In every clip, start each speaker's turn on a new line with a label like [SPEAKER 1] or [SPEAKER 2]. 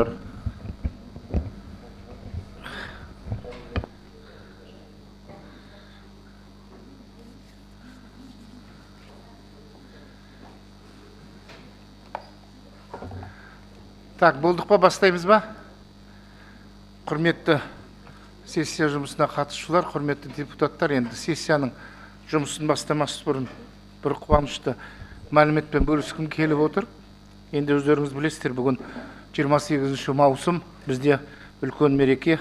[SPEAKER 1] Отыр. Так, болдық па, бастаймыз ба? Құрметті сессия жұмысына қатысушылар, құрметті депутаттар, енді сессияның жұмысын бастамас бұрын бір қуанышты мәліметпен бөліскім келіп отыр. Енді өздеріңіз білесіздер, бүгін 28 маусым, бізде үлкен мереке,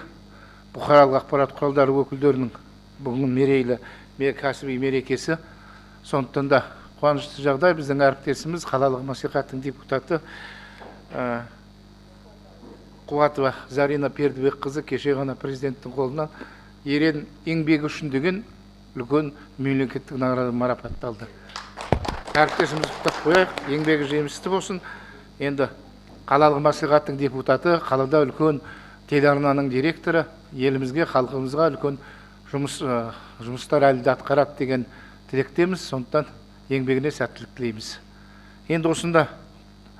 [SPEAKER 1] бұқаралық ақпарат құралдары өкілдерінің бүгін мерейлі кәсіби мерекесі. Сондықтан да қуанышты жағдай, біздің әріптесіміз, қалалық мәслихаттың депутаты Қуатова Зарина Пердібекқызы кеше ғана президенттің қолынан ерен еңбегі үшін деген үлкен мемлекеттік награда марапатталды. Әріптесімізді құттықтап қояйық, еңбегі жемісті болсын. Енді қалалық мәслихаттың депутаты, қалада үлкен телеарнаның директоры, елімізге, халқымызға үлкен жұмыстар әлі де атқарады деген тілектеміз. Сондықтан еңбегіне сәттілік тілейміз. Енді осында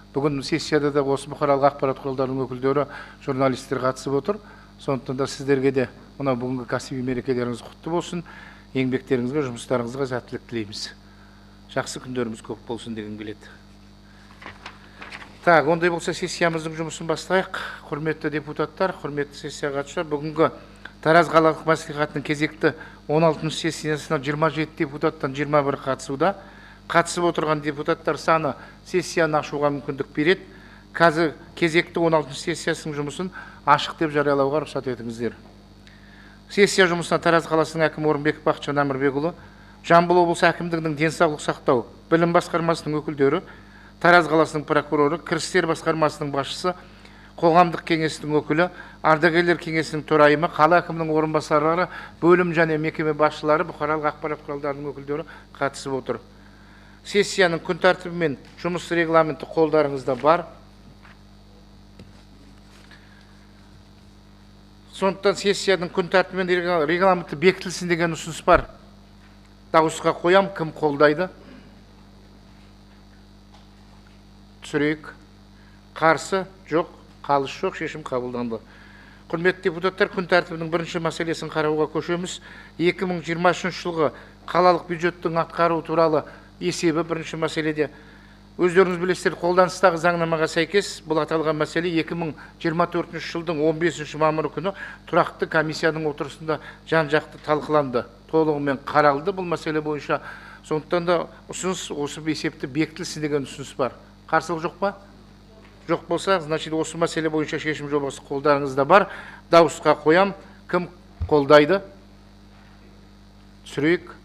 [SPEAKER 1] бүгін сессияда да осы бұқаралық ақпарат құралдарының өкілдері, журналистер қатысып отыр. Сондықтан да сіздерге де мынау бүгінгі кәсіби мерекелеріңіз құтты болсын, еңбектеріңізге, жұмыстарыңызға сәттілік тілейміз. Жақсы күндеріміз көп болсын деген келеді. Так, ондай болса сессиямыздың жұмысын бастайық. Құрметті депутаттар, құрметті сессияға қатысушылар, бүгінгі Тараз қалалық мәслихатының кезекті 16-шы сессиясына 27 депутаттан 21 қатысуда. Қатысып отырған депутаттар саны сессияны ашуға мүмкіндік береді. Қазір кезекті 16-шы сессиясының жұмысын ашық деп жариялауға рұқсат етіңіздер. Сессия жұмысына Тараз қаласының әкімі Орынбеков Бақытжан Әмірбекұлы, Жамбыл облысы әкімдігінің денсаулық сақтау, білім басқармасының өкілдері, Тараз қаласының прокуроры, кірістер басқармасының басшысы, қоғамдық кеңестің өкілі, ардагерлер кеңесінің төрайымы, қала әкімінің орынбасарлары, бөлім және мекеме басшылары, бұқаралық ақпарат құралдарының өкілдері қатысып отыр. Сессияның күн тәртібі мен жұмыс регламенті қолдарыңызда бар. Сондықтан сессияның күн тәртібі мен регламенті бекітілсін деген ұсыныс бар. Дауысқа қоям, кім қолдайды? Түсірейік. Қарсы жоқ, қалыс жоқ, шешім қабылданды. Құрметті депутаттар, күн тәртібінің бірінші мәселесін қарауға көшеміз. 2023 жылғы қалалық бюджеттің атқару туралы есебі бірінші мәселеде. Өздеріңіз білесіздер, қолданыстағы заңнамаға сәйкес бұл аталған мәселе 2024 жылдың 15 мамыры күні тұрақты комиссияның отырысында жан-жақты талқыланды, толығымен қаралды бұл мәселе бойынша. Сондықтан да ұсыныс осы есепті бекітілсін деген ұсыныс бар. Қарсылық жоқ па? Жоқ болса, значит, осы мәселе бойынша шешім жобасы қолдарыңызда бар. Дауысқа қоям. Кім қолдайды? Түсірейік.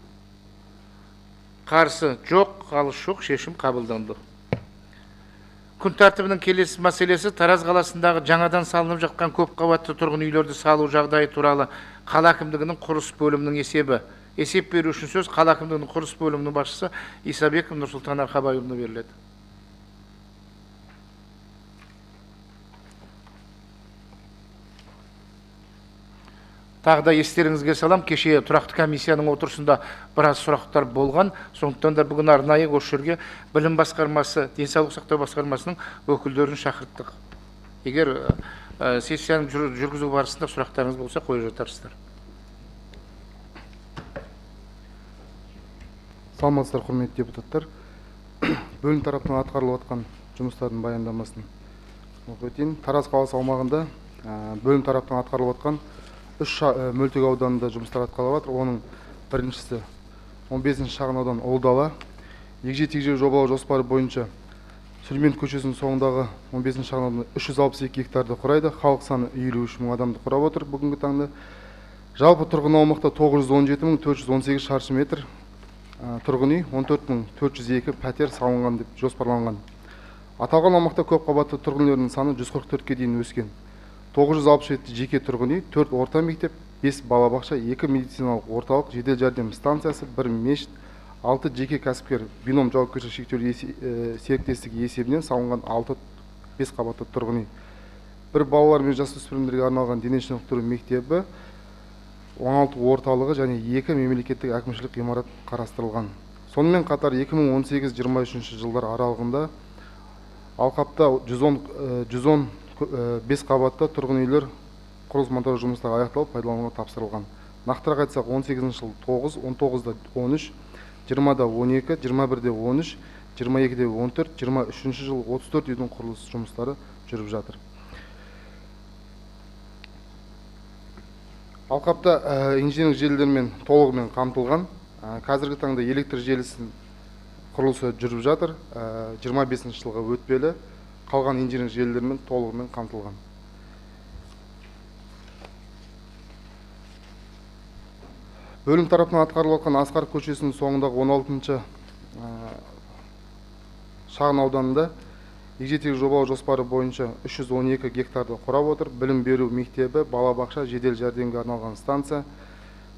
[SPEAKER 1] Қарсы жоқ, қалыс жоқ, шешім қабылданды. Күн тәртібінің келесі мәселесі Тараз қаласындағы жаңадан салынып жатқан көпқабатты тұрғын үйлерді салу жағдайы туралы қала әкімдігінің құрылыс бөлімінің есебі. Есеп беру үшін сөз қала әкімдігінің құрылыс бөлімінің басшысы Исабеков Нұрсұлтан Арқабайұлына беріледі. Тағы да естеріңізге салам, кеше тұрақты комиссияның отырысында біраз сұрақтар болған. Сондықтан да бүгін арнайы осы жерге білім басқармасы, денсаулық сақтау басқармасының өкілдерін шақырттық. Егер сессияны жүргізу барысында сұрақтарыңыз болса, қойып жатарсыздар.
[SPEAKER 2] Саламатсыздар, құрметті депутаттар. Бөлім тарапынан атқарылып жатқан жұмыстардың баяндамасын оқып өтейін. Тараз қаласы аумағында бөлім тарапынан атқарылып жатқан үш мөлтек ауданында жұмыстар атқарылып жатыр. Оның біріншісі 15 шағын аудан Ұлы Дала. Егжей-тегжейлі жобалау жоспары бойынша Сүлейменов көшесінің соңындағы 15 шағын аудан 362 гектарды құрайды. Халық саны 53 мың адамды құрап отыр бүгінгі таңда. Жалпы тұрғын аумақта тоғыз жүз он жеті мың төрт жүз он сегіз шаршы метр, тұрғын үй, он төрт мың төрт жүз екі пәтер салынған деп жоспарланған. Аталған аумақта көп қабатты тұрғын үйлердің саны жүз қырық төртке дейін өскен. Тоғыз жүз алпыс жеті жеке тұрғын үй, 4 орта мектеп, 5 балабақша, 2 медициналық орталық, жедел жәрдем станциясы, 1 мешіт, 6 жеке кәсіпкер бином жауапкершілігі шектеулі серіктестігі есебінен салынған алты бес қабатты тұрғын үй. 1 балалар мен жасөспірімдерге арналған дене шынықтыру мектебі, 16 орталығы және 2 мемлекеттік әкімшілік ғимарат қарастырылған. Сонымен қатар екі мың он сегіз жиырма үшінші жылдар аралығында алқапта жүз он 5 қабатты тұрғын үйлер құрылыс монтаж жұмыстары аяқталып, пайдалануға тапсырылған. Нақтырақ айтсақ, 18 жыл 9, 19-да 13, 20-да 12, 21-де 13, 22-де 14, 23 жыл 34 үйдің құрылыс жұмыстары жүріп жатыр. Алқапта инженерлік желілермен толығымен қамтылған. Қазіргі таңда электр желісінің құрылысы жүріп жатыр. 25 жылға өтпелі, қалған инженерлік желілермен толығымен қамтылған. Бөлім тарапынан атқарылып жатқан Асқар көшесінің соңындағы 16-шы шағын ауданында егжей-тегжейлі жобалау жоспары бойынша 312 гектарды құрап отыр. Білім беру мектебі, балабақша, жедел жәрдемге арналған станция,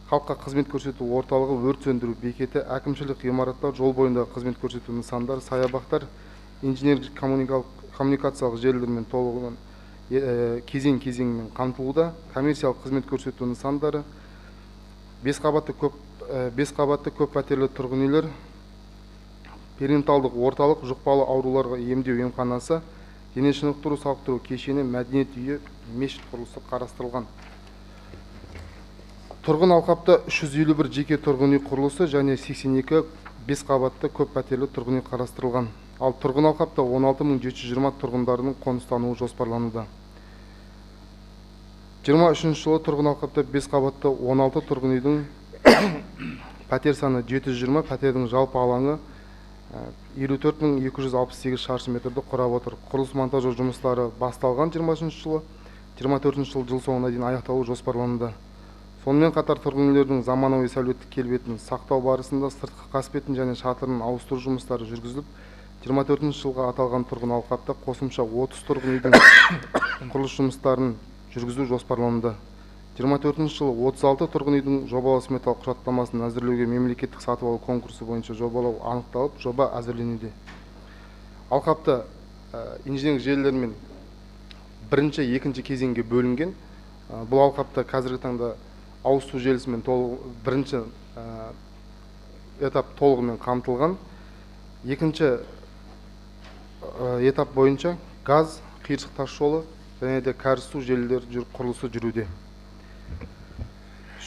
[SPEAKER 2] халыққа қызмет көрсету орталығы, өрт сөндіру бекеті, әкімшілік ғимараттар, жол бойындағы қызмет көрсету нысандары, саябақтар, инженерлік коммуникациялық желілермен толығымен кезең-кезеңмен қамтылуда, коммерциялық қызмет көрсету нысандары, 5 қабатты көп пәтерлі тұрғын үйлер, перинаталдық орталық, жұқпалы ауруларға емдеу емханасы, дене шынықтыру сауықтыру кешені, мәдениет үйі, мешіт құрылысы қарастырылған. Тұрғын алқапта 351 жеке тұрғын үй құрылысы және 82 5 қабатты көп пәтерлі тұрғын үй қарастырылған. Ал тұрғын алқапта 16720 тұрғындарының қоныстануы жоспарлануда. 23 жылы тұрғын алқапта 5 қабатты 16 тұрғын үйдің пәтер саны 720, пәтердің жалпы алаңы 54268 шаршы метрді құрап отыр. Құрылыс монтажы жұмыстары басталған 23 жылы, 24 жыл соңына дейін аяқталуы жоспарлануда. Сонымен қатар тұрғын үйлердің заманауи сәулеттік келбетін сақтау барысында сыртқы қасбетін және шатырын ауыстыру жұмыстары жүргізіліп, 24 жылға аталған тұрғын алқапта қосымша 30 тұрғын үйдің құрылыс жұмыстарын жүргізу жоспарлануда. 24 жылы 36 тұрғын үйдің жобалау сметалық құжаттамасын әзірлеуге мемлекеттік сатып алу конкурсы бойынша жобалау анықталып, жоба әзірленуде. Алқапта инженерлік желілермен бірінші, екінші кезеңге бөлінген. Бұл алқапта қазіргі таңда ауыз су желісімен бірінші этап толығымен қамтылған. Екінші этап бойынша газ, қиыршық тас жолы және де кәріз су желілері құрылысы жүруде.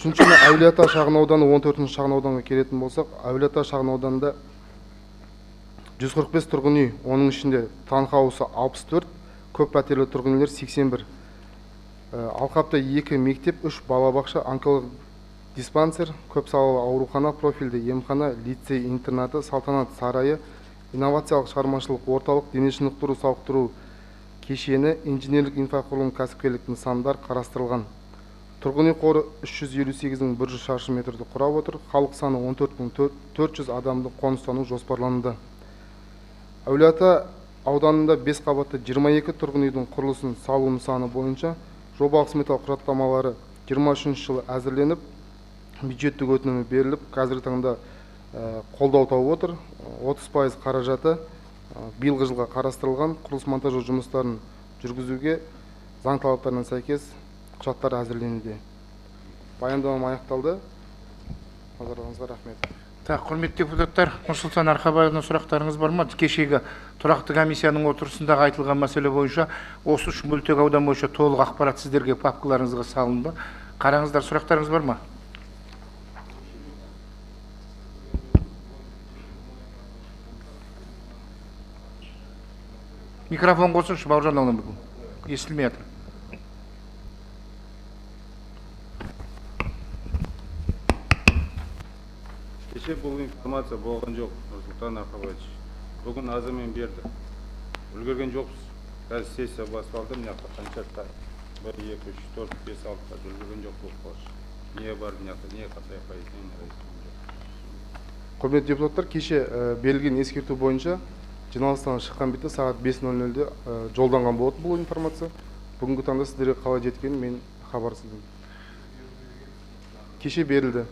[SPEAKER 2] Үшінші, Әулиеата шағын ауданы 14-ші шағын ауданға келетін болсақ, Әулиеата шағын ауданында 145 тұрғын үй, оның ішінде таунхаусы 64, көп пәтерлі тұрғын үйлер 81. Алқапта 2 мектеп, 3 балабақша, онкологиялық диспансер, көп салалы аурухана, профильді емхана, лицей интернаты, салтанат сарайы, инновациялық шығармашылық орталық, дене шынықтыру сауықтыру кешені, инженерлік инфрақұрылым, кәсіпкерлік нысандар қарастырылған. Тұрғын үй қоры 358 100 шаршы метрді құрап отыр. Халық саны 14400 адамды қоныстану жоспарлануда. Әулиеата ауданында 5 қабатты 22 тұрғын үйдің құрылысын салу нысаны бойынша жобалық сметалық құжаттамалары 23 жылы әзірленіп, бюджеттік өтінімі беріліп, қазіргі таңда қолдау тауып отыр. 30% қаражаты биылғы жылға қарастырылған. Құрылыс монтажы жұмыстарын жүргізуге заң талаптарына сәйкес құжаттар әзірленуде. Баяндамам аяқталды. Назарларыңызға рахмет.
[SPEAKER 1] Так, құрметті депутаттар, Нұрсұлтан Арқабайұлына сұрақтарыңыз бар ма? Кешегі тұрақты комиссияның отырысындағы айтылған мәселе бойынша осы үш мөлтек аудан бойынша толық ақпарат сіздерге папкаларыңызға салынды. Қараңыздар, сұрақтарыңыз бар ма? Микрофон қосыңызшы, Бауыржан Аунабекұлы. Естілмей жатыр.
[SPEAKER 3] Кеше бұл информация болған жоқ, Нұрсұлтан Арқабаевич. Бүгін азымен берді. Үлгерген жоқпыз. Қазір сессия басталды, мына жақта қанша 1, 2, 3, 4, 5, 6 үлгерген жоқ болып қалшы. Не бар мына жақта, не қандай пояснение жоқ.
[SPEAKER 2] Құрметті депутаттар, кеше берілген ескерту бойынша жиналыстан шыққан бетте сағат 5:00-де жолданған болатын бұл информация. Бүгінгі таңда сіздерге қалай жеткенін мен хабарсызбын. Кеше берілді.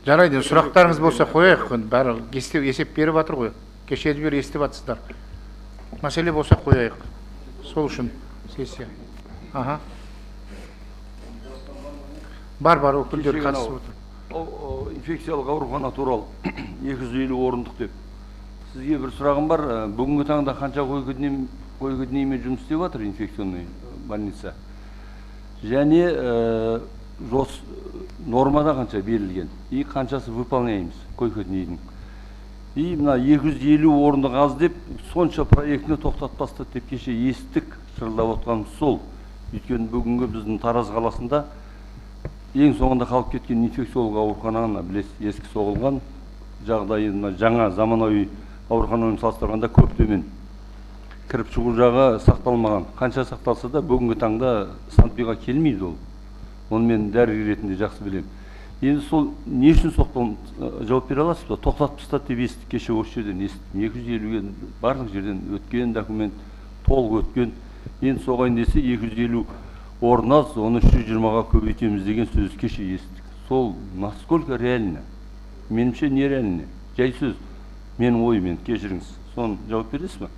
[SPEAKER 1] Жарайды, сұрақтарыңыз болса қояйық, енді бәрі есеп беріп жатыр ғой. Кешелі бері естіп жатсыздар. Мәселе болса қояйық. Сол үшін сессия. Аха. Бар, өкілдер қатысып отыр.
[SPEAKER 4] Инфекциялық аурухана туралы 250 орындық деп. Сізге бір сұрағым бар. Бүгінгі таңда қанша койка-днеймен жұмыс істеп жатыр инфекционный больница. Және нормада қанша берілген, и қаншасы выполняемыз койка днейдің. И мына 250 орындық аз деп сонша проектіні тоқтатып тастады деп кеше естік, шырылдап отқанымыз сол. Өйткені бүгінгі біздің Тараз қаласында ең соңында қалып кеткен инфекциялық аурухана, мына білесіз, ескі соғылған жағдайы мына жаңа заманауи ауруханамен салыстырғанда көп төмен. Кіріп шығу жағы сақталмаған. Қанша сақталса да бүгінгі таңда санпиға келмейді ол. Оны мен дәрігер ретінде жақсы білемін. Енді сол не үшін жауап бере аласыз ба? Тоқтатып тастады деп естідік, кеше осы жерден естідім. 250-ге барлық жерден өткен документ, толық өткен. Енді соғайын десе 250 орын аз, оны 320-ға көбейтеміз деген сөз кеше естідік. Сол насколько реально? Меніңше нереально. Жай сөз. Менің ойым енді, кешіріңіз. Соны жауап бересіз бе?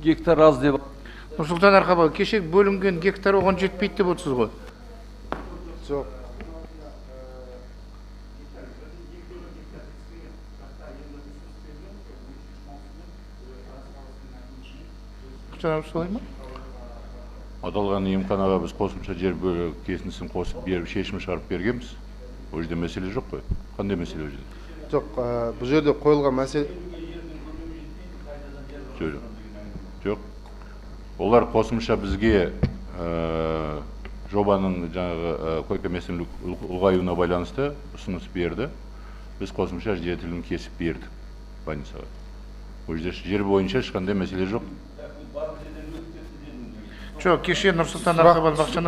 [SPEAKER 4] Гектар аз деп.
[SPEAKER 1] Нұрсұлтан Арқабаев, кеше бөлінген гектар оған жетпейді деп отырсыз ғой?
[SPEAKER 2] Жоқ.
[SPEAKER 1] Солай ма?
[SPEAKER 5] Аталған емханаға біз қосымша жер бөлу кесіндісін қосып беріп, шешім шығарып бергенбіз. Ол жерде мәселе жоқ қой. Қандай мәселе ол жерде?
[SPEAKER 2] Жоқ, бұл жерде қойылған мәселе
[SPEAKER 5] жоқ. Жоқ. Олар қосымша бізге жобаның жаңағы койка местінің ұлғаюына байланысты ұсыныс берді. Біз қосымша жер телімін кесіп бердік больницаға. Ол жерде жер бойынша ешқандай мәселе жоқ.
[SPEAKER 1] Жоқ, кеше Нұрсұлтан Арқабаев, Бақытжан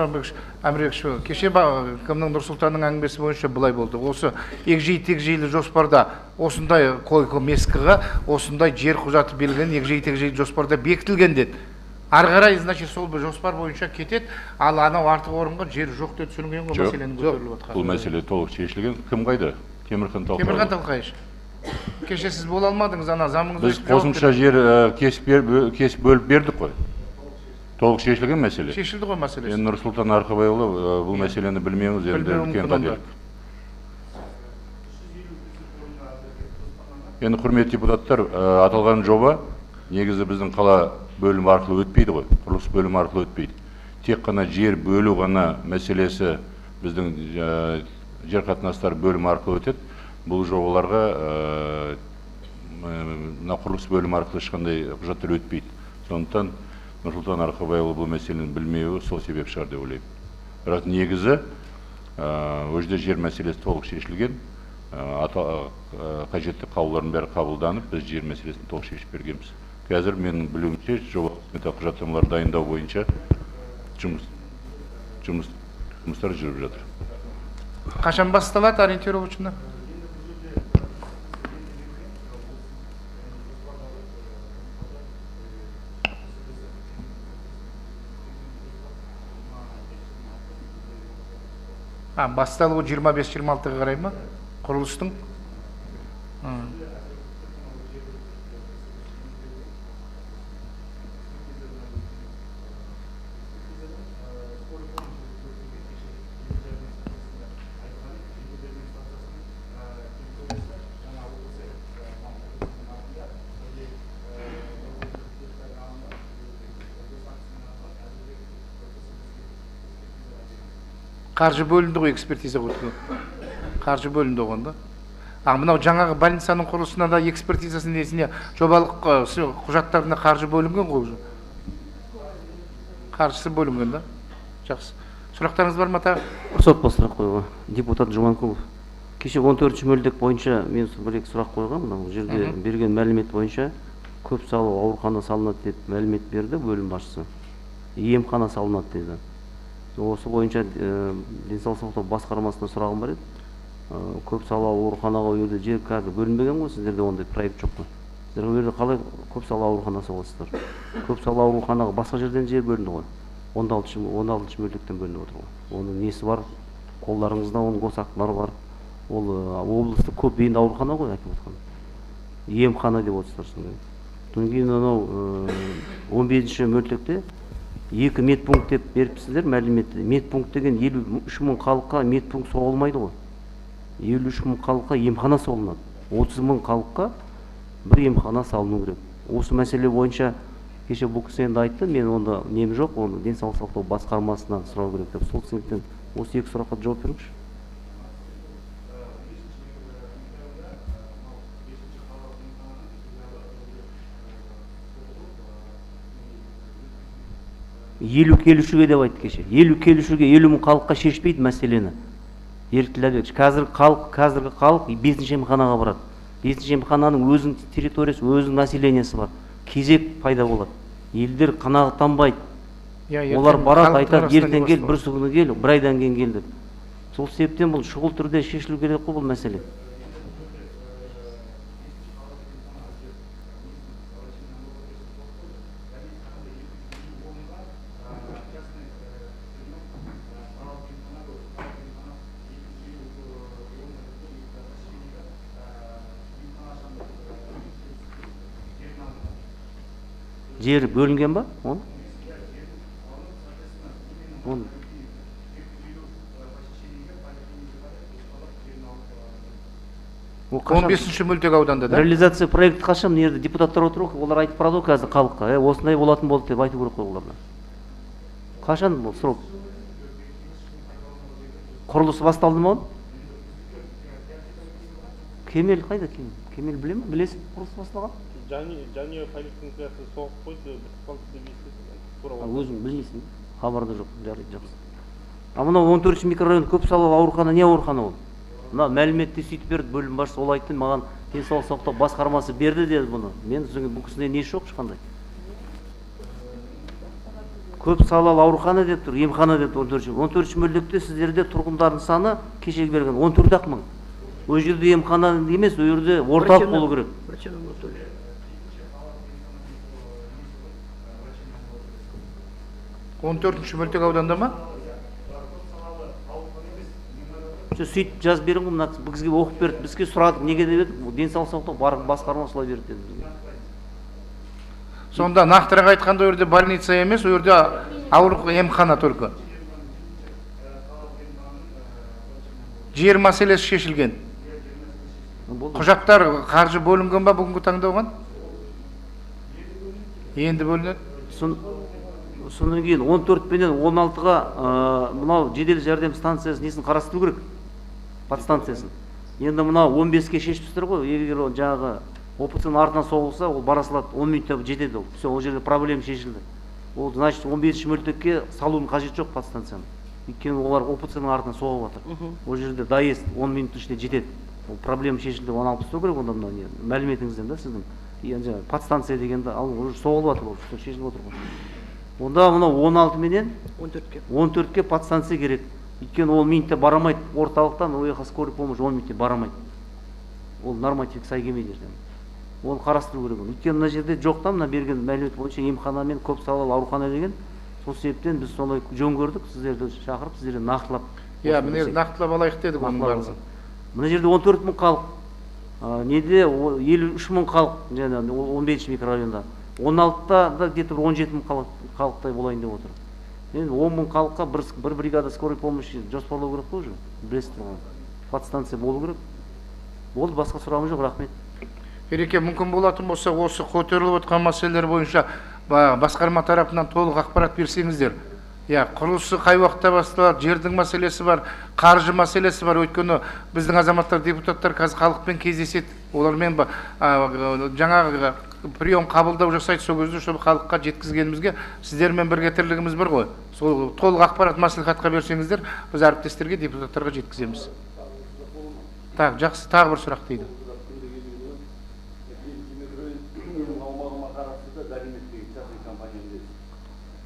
[SPEAKER 1] Әмірбекович, кеше кімнің Нұрсұлтанның әңгімесі бойынша былай болды. Осы егжей-тегжейлі жоспарда осындай койка мескіға осындай жер құжаты белгіленген, егжей-тегжейлі жоспарда бекітілген деді. Ары қарай, значит, сол жоспар бойынша кетеді, ал анау артық орынға жер жоқ деп түсінген ғой мәселенің көтеріліп жатқаны.
[SPEAKER 5] Бұл мәселе толық шешілген. Кім қайда? Темірхан Талқаевич.
[SPEAKER 1] Темірхан Талқаевич. Кеше сіз бола алмадыңыз, ана замыңыз.
[SPEAKER 5] Біз қосымша жер кесіп бөліп бердік қой. Толық шешілген мәселе.
[SPEAKER 1] Шешілді ғой мәселесі.
[SPEAKER 5] Енді Нұрсұлтан Арқабайұлы бұл мәселені білмеуіңіз енді үлкен қателік. Енді құрметті депутаттар, аталған жоба негізі біздің қала бөлімі арқылы өтпейді ғой, құрылыс бөлімі арқылы өтпейді. Тек қана жер бөлу ғана мәселесі біздің жер қатынастары бөлімі арқылы өтеді. Бұл жобаларға мына құрылыс бөлімі арқылы ешқандай құжаттар өтпейді. Сондықтан Нұрсұлтан Арқабайұлы бұл мәселені білмеуі сол себеп шығар деп ойлаймын. Бірақ негізі ол жерде жер мәселесі толық шешілген, қажетті қаулылардың бәрі қабылданып, біз жер мәселесін толық шешіп бергенбіз. Қазір менің білуімше, жобалық смета құжаттамалар дайындау бойынша жұмыстар жүріп жатыр.
[SPEAKER 1] Қашан басталады ориентировочно? Басталуы 25-26-ға қарай ма? Құрылыстың? Қаржы бөлінді ғой экспертизаға өткен. Қаржы бөлінді оған да. А мынау жаңағы больницаның құрылысына да экспертизасы несіне жобалық құжаттарына қаржы бөлінген ғой уже. Қаржысы бөлінген да. Жақсы. Сұрақтарыңыз бар ма тағы?
[SPEAKER 6] Рұқсат болса сұрақ қоюға. Депутат Жұманқұлов. Кеше 14 мөлдек бойынша мен бір екі сұрақ қойғанмын. Мынау жерде берген мәлімет бойынша көп салу аурухана салынады деп мәлімет берді бөлім басшысы. Емхана салынады деді. Осы бойынша денсаулық сақтау басқармасына сұрағым бар еді. Көп салалы ауруханаға ол жерде жер қазір бөлінбеген ғой, сіздерде ондай проект жоқ қой. Сіздер ол жерде қалай көп салалы аурухана саласыздар? Көп салалы ауруханаға басқа жерден жер бөлінді ғой. 16 мөлдектен бөлініп отыр ғой. Оның несі бар? Қолдарыңызда оның госактылары бар. Ол облыстық көп бейінді аурухана ғой айтып отқан. Емхана деп отырсыздар сондай. Содан кейін анау 15 мөлтекте 2 медпункт деп беріпсіздер мәліметті. Медпункт деген 53 мың халыққа медпункт соғылмайды ғой. 53 мың халыққа емхана соғылады. 30 мың халыққа бір емхана салыну керек. Осы мәселе бойынша кеше бұл кісі енді айтты, мен онда нем жоқ, оны денсаулық сақтау басқармасынан сұрау керек деп. Сол себептен осы екі сұраққа жауап беріңізші. Елу келушіге деп айтты кеше. 50 келушіге 50 мың халыққа шешпейді мәселені. Ерік Тіләбекович, қазіргі халық 5-ші емханаға барады. 5-ші емхананың өзінің территориясы, өзінің населениесі бар. Кезек пайда болады. Елдер қанағаттанбайды. Олар барады, айтады, ертең кел, бір күні кел, бір айдан кейін кел деп. Сол себептен бұл шұғыл түрде шешілу керек қой бұл мәселе. Жер бөлінген ба? Он? Он.
[SPEAKER 1] 15-ші мөлтек ауданда, да?
[SPEAKER 6] Реализация проекті қашан? Мына жерде депутаттар отыр ғой, олар айтып барады ғой қазір халыққа. Осындай болатын болды деп айту керек қой оларға. Қашан бұл срок? Құрылысы басталды ма оның? Кемел қайда Кемел? Кемел біле ме? Білесің құрылысы басталған?
[SPEAKER 7] Жанұя поликлиникасы соғып қойды, бітіп қалды деп естідім.
[SPEAKER 6] Өзің білмейсің, хабарда жоқ, жарайды, жақсы. А мынау 14-ші микрорайон көп салалы аурухана, не аурухана ол? Мына мәліметті сөйтіп берді бөлім басшысы, ол айтты, маған денсаулық сақтау басқармасы берді деді бұны. Мен содан бұл кісіде несі жоқ ешқандай. Көп салалы аурухана деп тұр, емхана деп тұр 14-ші. 14-ші мөлдекте сіздерде тұрғындардың саны кешегі берген 14-ақ мың. Ол жерде емхана емес, ол жерде орталық болу керек.
[SPEAKER 1] Он төртінші мөлтек ауданда ма?
[SPEAKER 6] Сөйтіп жазып берген ғой, мына бізге оқып берді, бізге сұрадық, неге деп едік, денсаулық сақтау басқарма солай берді деді бізге.
[SPEAKER 1] Сонда нақтырақ айтқанда ол жерде больница емес, ол жерде ауру емхана только. Жер мәселесі шешілген. Құжаттар қаржы бөлінген ба бүгінгі таңда оған? Енді бөлінеді.
[SPEAKER 6] Содан кейін 14 пенен 16-ға мынау жедел жәрдем станциясы несін қарастыру керек, подстанциясын. Енді мынау 15-ке шешіпсіздер ғой, егер ол жаңағы ОПЦ-ның артынан соғылса, ол бара салады, 10 минутта жетеді ол. Все, ол жерде проблема шешілді. Ол, значит, 15-ші мөлтекке салудың қажеті жоқ подстанцияны. Өйткені олар ОПЦ-ның артынан соғып жатыр. Ол жерде доезд 10 минуттың ішінде жетеді. Ол проблема шешілді, оны алып тастау керек онда мынау не, мәліметіңізден да сіздің. Енді жаңағы подстанция дегенді ал, уже соғылып жатыр ол, все, шешіліп отыр ғой. Онда мынау 16 менен 14-ке подстанция керек. Өйткені ол минутте барамайды, орталықтан ол жаққа скорый помощь 10 минутте барамайды. Ол нормативке сай келмейді ертең. Оны қарастыру керек оны. Өйткені мына жерде жоқ та, мына берген мәлімет бойынша емхана мен көп салалы аурухана деген. Сол себептен біз солай жөн көрдік, сіздерді шақырып, сіздерден нақтылап.
[SPEAKER 1] Иә, міне нақтылап алайық дедік оның
[SPEAKER 6] Нақтылап
[SPEAKER 1] барлығын.
[SPEAKER 6] алсақ. Мына жерде 14 мың халық, неде 53 мың халық, жаңа 15 микрорайонда. 16-та да где-то бір 17 мың халықтай болайын деп отыр. Енді 10 мың халыққа бір бригада скорой помощи жоспарлау керек қой уже, білесіздер ғой. Подстанция болу керек. Болды, басқа сұрағым жоқ, рахмет.
[SPEAKER 1] Ереке, мүмкін болатын болса, осы көтеріліп отқан мәселелер бойынша басқарма тарапынан толық ақпарат берсеңіздер, Иә, құрылысы қай уақытта басталады, жердің мәселесі бар, қаржы мәселесі бар. Өйткені біздің азаматтар, депутаттар қазір халықпен кездеседі, олармен жаңағы прием, қабылдау жасайды. Сол кезде, чтобы халыққа жеткізгенімізге, сіздермен бірге тірлігіміз бір ғой. Сол толық ақпарат мәслихатқа берсеңіздер, біз әріптестерге, депутаттарға жеткіземіз. Так, жақсы, тағы бір сұрақ дейді.
[SPEAKER 4] Менің аумағыма қарасты да Дәрімет деген частный компания, білесіз.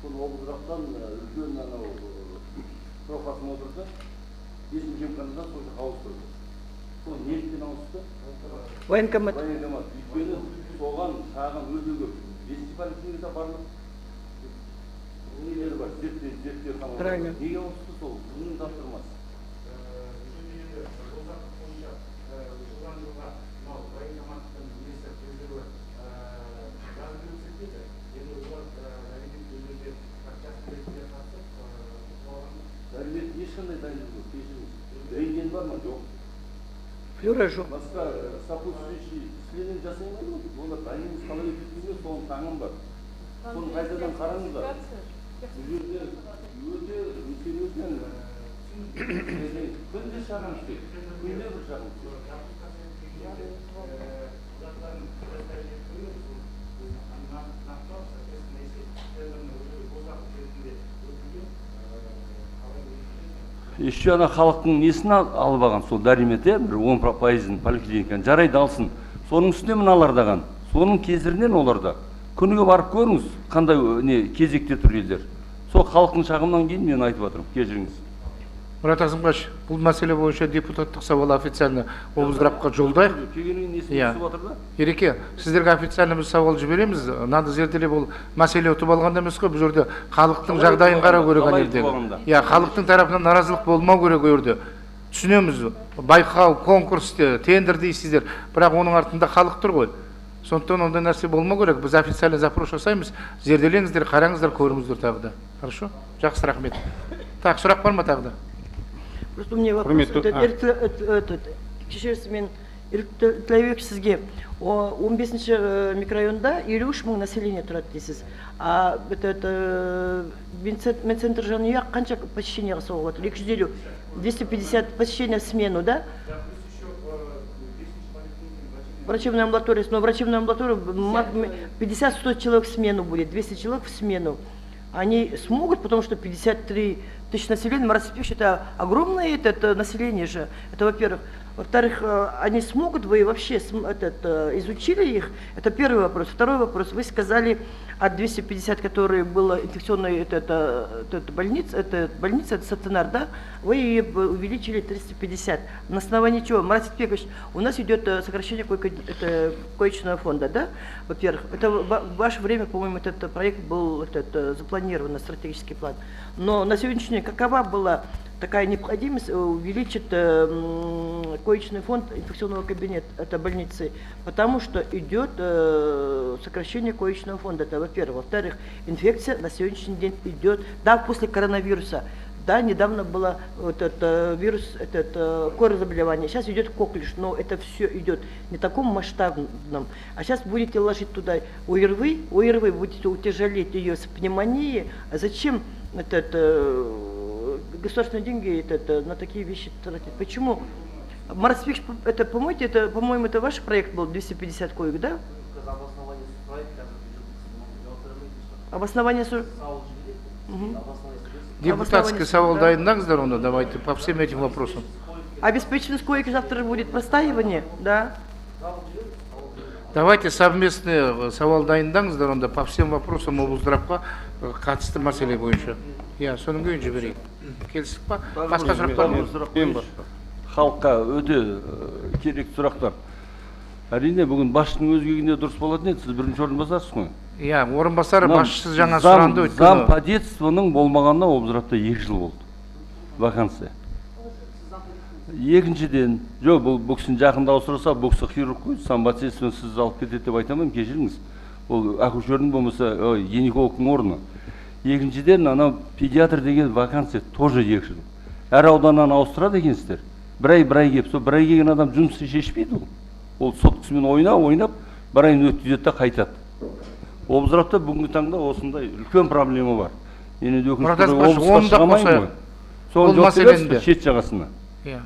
[SPEAKER 4] Соны облздравтан үлкен анау профосмотрды бесінші емханадан сол жаққа ауыстырды. Сол неліктен ауысты?
[SPEAKER 8] Военкомат.
[SPEAKER 4] Военкомат. Өйткені соған шағым өте көп. Бесінші поликлиникада барлық нелері бар, зерттеу ханалары.
[SPEAKER 8] Правильно.
[SPEAKER 4] Неге ауысты, сол кімнің тапсырмасы?
[SPEAKER 1] Жылдан жылға мынау военкоматтың несі, резерві жазып есептейді. Енді олар жерде ретінде қатысып оған.
[SPEAKER 4] Дәрімет ешқандай дайындық жоқ, кешіріңіз. Рентген бар ма? Жоқ.
[SPEAKER 8] Флюора жоқ.
[SPEAKER 4] Басқа сопутствующий исследование жасай алмайды ғой. Олар дайын емес, қалай өтетініне соның таңым бар. Соны қайтадан қараңыздар. Бұл жерде өте серьезный, күнде шағым түседі, күнде бір шағым түседі.
[SPEAKER 1] Құжаттарын нақтылап, соответственно, если тендерный уже госзакуп ретінде өтілген, қалай?
[SPEAKER 4] Еще ана халықтың несін алып алған сол Дәрімет, иә, бір 10 пайызын поликлиниканы. Жарайды, алсын. Соның үстіне мыналар даған, соның кесірінен олар да күніге, барып көріңіз, қандай не кезекте тұр елдер. Сол халықтың шағымынан кейін мен айтып жатырмын, кешіріңіз.
[SPEAKER 1] Мұрат Азымғаш, бұл мәселе бойынша депутаттық сауал официально облздравқа жолдайық.
[SPEAKER 4] Келгеннен кейін несіне
[SPEAKER 1] Иә.
[SPEAKER 4] түсіп жатыр да.
[SPEAKER 1] Ереке, сіздерге официально біз сауал жібереміз. Надо зерделеп, ол мәселе ұтып алғанда емес қой, бұл жерде халықтың
[SPEAKER 4] Қалай
[SPEAKER 1] жағдайын
[SPEAKER 4] ұтып
[SPEAKER 1] қарау
[SPEAKER 4] алғанда?
[SPEAKER 1] керек ана
[SPEAKER 4] Қалай
[SPEAKER 1] жердегі.
[SPEAKER 4] ұтып алғанда?
[SPEAKER 1] Иә, халықтың тарапынан наразылық болмау керек ол жерде. Түсінеміз, байқау, конкурс, тендер дейсіздер, бірақ оның артында халық тұр ғой. Сондықтан ондай нәрсе болмау керек. Біз официально запрос жасаймыз. Зерделеңіздер, қараңыздар, көріңіздер тағы да. Хорошо? Жақсы, рахмет. Так, сұрақ бар ма тағы да?
[SPEAKER 8] Просто у меня вопрос.
[SPEAKER 3] Құрметті-
[SPEAKER 8] Этот,
[SPEAKER 3] а.
[SPEAKER 8] Этот, кешірерсіз, мен Тілеубек, сізге. 15-ші микрорайонда 53 мың население тұрады дейсіз. А этот медцентр «Жанұя» қанша посещениеға соғып жатыр? 250, 250 посещения в смену, да? Врачебная амбулатория, но врачебная амбулатория 50-100 человек в смену будет, 200 человек в смену. Они смогут, потому что 53 тысячи населения, Марат Сипекович, это огромное этот, население же, это во-первых. Во-вторых, они смогут, вы вообще этот, изучили их? Это первый вопрос. Второй вопрос. Вы сказали, от 250, которые было инфекционной этот, этот, больница, это больница, это стационар, да? Вы ее увеличили 350. На основании чего? Марат Ситбекович, у нас идет сокращение это, коечного фонда, да? Во-первых, это в ваше время, по-моему, этот проект был этот, запланирован, стратегический план. Но на сегодняшний день какова была такая необходимость увеличить коечный фонд инфекционного кабинета, это больницы? Потому что идет сокращение коечного фонда, это во-первых. Во-вторых, инфекция на сегодняшний день идет, да, после коронавируса, да, недавно было вот этот вирус, этот кор заболевание, сейчас идет коклюш, но это все идет не таком масштабном, а сейчас будете ложить туда ОРВИ, ОРВИ будете утяжелить ее с пневмонией, а зачем этот, государственные деньги этот, на такие вещи тратить? Почему? Марат Сипекович, это, по-моему, это ваш проект был, 250 коек, да? Обоснование. Мгм.
[SPEAKER 1] Депутатский сауал дайындаңыздар онда, давайте по всем этим вопросам.
[SPEAKER 8] Обеспеченность коек завтра будет простаивание, да?
[SPEAKER 1] Давайте совместный сауал дайындаңыздар онда по всем вопросам, облздравқа қатысты мәселе бойынша. Иә, содан кейін жіберейік. Келістік па? Басқа сұрақ бар ма?
[SPEAKER 4] Сұрақ
[SPEAKER 3] Мен
[SPEAKER 4] қояйыншы. Халыққа өте керекті сұрақтар. Әрине, бүгін басшының өзі келгенде дұрыс болатын еді, сіз бірінші орынбасарсыз ғой.
[SPEAKER 1] Иә, орынбасары,
[SPEAKER 4] Мынау
[SPEAKER 1] басшысы жаңа сұранды
[SPEAKER 4] зам
[SPEAKER 1] өйткені.
[SPEAKER 4] по детствоның болмағанына облздравта 2 жыл болды вакансия. Екіншіден, жоқ, бұл кісіні жақында ауыстырса, бұл кісі хирург қой, замподетствоны сіз алып кетеді деп айта алмаймын, кешіріңіз. Ол акушердің, болмаса ой, гинекологтың орны. Екіншіден, анау педиатр деген вакансия тоже 2 жыл. Әр ауданнан ауыстырады екенсіздер. Бір ай, бір ай келіп, сол бір ай келген адам жұмысты шешпейді. Ол соткасымен ойнап ойнап бір айын өткізеді да қайтады. Облздравта бүгінгі таңда осындай үлкен проблема бар. Мен енді
[SPEAKER 1] Мұрат
[SPEAKER 4] өкінішке орай
[SPEAKER 1] Әзімбаевич,
[SPEAKER 4] облысқа
[SPEAKER 1] оны да
[SPEAKER 4] шыға алмаймын
[SPEAKER 1] қосайық.
[SPEAKER 4] ғой. Соған
[SPEAKER 1] Ол
[SPEAKER 4] жауап бересіз
[SPEAKER 1] мәселені
[SPEAKER 4] бе
[SPEAKER 1] де.
[SPEAKER 4] шет жағасына?
[SPEAKER 1] Иә.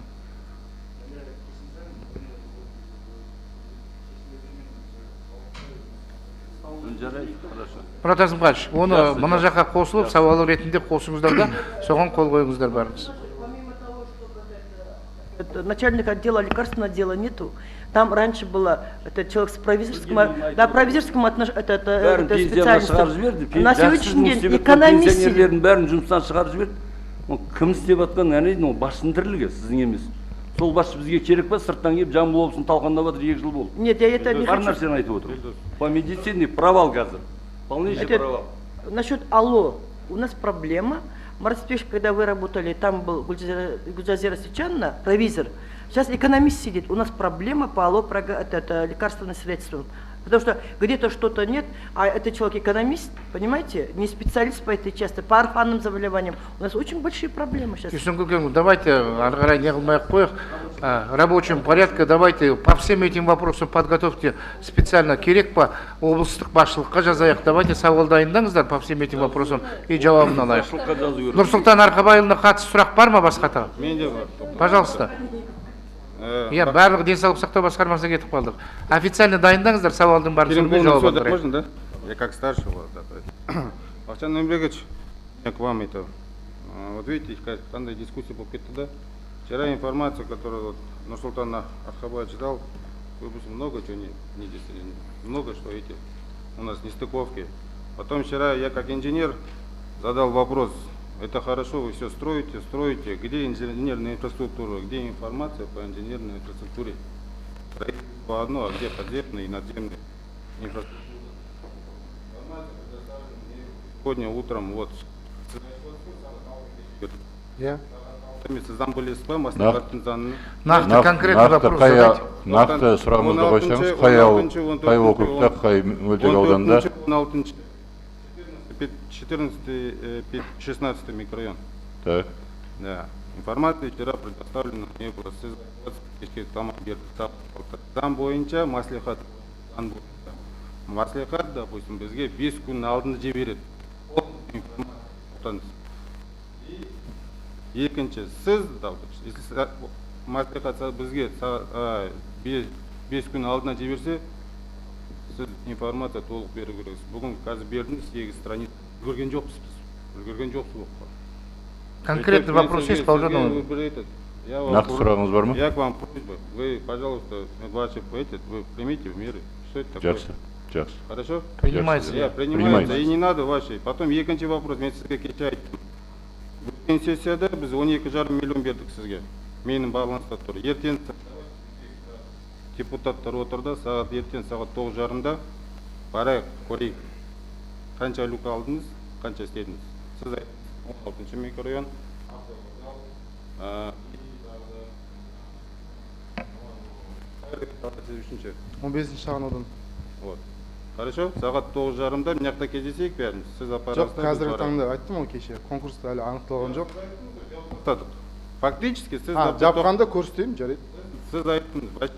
[SPEAKER 4] Жарайды, хорошо.
[SPEAKER 1] Мұрат Әзімханович, оны
[SPEAKER 4] Жақсы,
[SPEAKER 1] мына
[SPEAKER 4] жақсы.
[SPEAKER 1] жаққа қосылып, сауал ретінде қосыңыздар да, соған қол қойыңыздар бәріңіз.
[SPEAKER 8] Это начальника отдела лекарственного отдела нету. Там раньше было это человек с провизорским, да, провизорским это,
[SPEAKER 4] Бәрін
[SPEAKER 8] это
[SPEAKER 4] пенсияға
[SPEAKER 8] специальностью.
[SPEAKER 4] шығарып жіберді.
[SPEAKER 8] На
[SPEAKER 4] Жақсы
[SPEAKER 8] сегодняшний
[SPEAKER 4] жұмыс
[SPEAKER 8] день
[SPEAKER 4] істеп жатқан
[SPEAKER 8] экономист сидит.
[SPEAKER 4] пенсионерлердің бәрін жұмыстан шығарып жіберді. Ол кім істеп жатқан әрине ол басшының тірлігі, сіздің емес. Сол басшы бізге керек па? Сырттан келіп Жамбыл облысын талқандап жатыр, 2 жыл болды.
[SPEAKER 8] Нет, я это не
[SPEAKER 4] Бар
[SPEAKER 8] хочу.
[SPEAKER 4] нәрсені айтып отырмын. По медицине провал қазір. Полнейший
[SPEAKER 8] Это
[SPEAKER 4] провал.
[SPEAKER 8] Насчет АЛО. У нас проблема. Марат Степанович, когда вы работали, там был Гульджазира Сичанна, провизор. Сейчас экономист сидит. У нас проблема по АЛО, это лекарственным средствам. Потому что где-то что-то нет, а этот человек экономист, понимаете, не специалист по этой части, по орфанным заболеваниям. У нас очень большие проблемы сейчас.
[SPEAKER 1] Юсен Көкенұлы, давайте ары қарай не қылмай ақ қояйық. Рабочем порядке давайте по всем этим вопросам подготовьте специально керек па, облыстық басшылыққа жазайық. Давайте сауал дайындаңыздар по всем этим вопросам и жауабын алайық.
[SPEAKER 4] Басшылыққа жазу керек.
[SPEAKER 1] Нұрсұлтан Арқабайұлына қатысты сұрақ бар ма басқа тағы?
[SPEAKER 3] Менде бар.
[SPEAKER 1] Пожалуйста. Иә, барлығы денсаулық сақтау басқармасына кетіп қалдық. Официально дайындаңыздар, сауалдың барысын
[SPEAKER 3] Керим
[SPEAKER 1] жауап
[SPEAKER 3] все, да,
[SPEAKER 1] алдырайық.
[SPEAKER 3] можно, да? Я как старший вот, да, Бақытжан Нурбекович, я к вам это. Вот видите, қандай дискуссия болып кетті, да? Вчера информацию, которую вот Нурсултан Архабаевич дал, выпустил много чего не действительно, много что эти у нас нестыковки. Потом вчера я как инженер задал вопрос: это хорошо, вы все строите, строите, где инженерная инфраструктура, где информация по инженерной инфраструктуре? Строительство одно, а где подземная и надземная инфраструктура? Информация предоставлена мне сегодня утром, вот.
[SPEAKER 2] Иә.
[SPEAKER 3] Сіз білесіз ба мәслихаттың заңын?
[SPEAKER 1] Нақты конкретный вопрос задайте.
[SPEAKER 5] Нақты сұрағыңызды қойсаңыз, қай ауыл, қай округта, қай мөлтек ауданда?
[SPEAKER 3] 16, 14, 16 микрорайон.
[SPEAKER 5] Так.
[SPEAKER 3] Да. Информация вчера предоставлена мне была. Сіз кешке тамақ бердік. Заң бойынша мәслихат, заң бойынша мәслихат, допустим, бізге 5 күн алдында жібереді. Ол информация. Екінші, сіз, если мәслихат бізге 5 күн алдына жіберсе, сіз информация толық беру керексіз. Бүгін қазір бердіңіз 8 страниц. Үлгерген жоқпыз біз. Үлгерген жоқпыз оқуға.
[SPEAKER 1] Конкретный вопрос есть, Бауыржан Омаров?
[SPEAKER 5] Нақты сұрағыңыз бар ма?
[SPEAKER 3] Я к вам просьба. Вы, пожалуйста, ваши этот, вы примите в меры. Что это такое?
[SPEAKER 5] Жақсы, жақсы.
[SPEAKER 3] Хорошо?
[SPEAKER 1] Принимается.
[SPEAKER 3] Я, принимается. И не надо ваши. Потом екінші вопрос. Мен сізге кеше айттым. Өткен сессияда біз 12,5 миллион бердік сізге. Менің баланста тұр. Ертең депутаттар отырды, сағат ертең сағат 9:30-да барайық, көрейік. Қанша люк алдыңыз, қанша істедіңіз? Сіз айттыңыз, 16 микрорайон. Үшінші.
[SPEAKER 2] 15-ші шағын аудан.
[SPEAKER 3] Вот. Хорошо? Сағат 9:30-да мына жақта кездесейік бәріміз. Сіз
[SPEAKER 2] Жоқ,
[SPEAKER 3] апарасыздар, біз
[SPEAKER 2] қазіргі
[SPEAKER 3] барайық.
[SPEAKER 2] таңда айттым ғой кеше, конкурс әлі анықталған жоқ.
[SPEAKER 3] Тоқтадық. Фактически сіз
[SPEAKER 2] А, жапқанда көрсетейін, жарайды.
[SPEAKER 3] Сіз айттыңыз.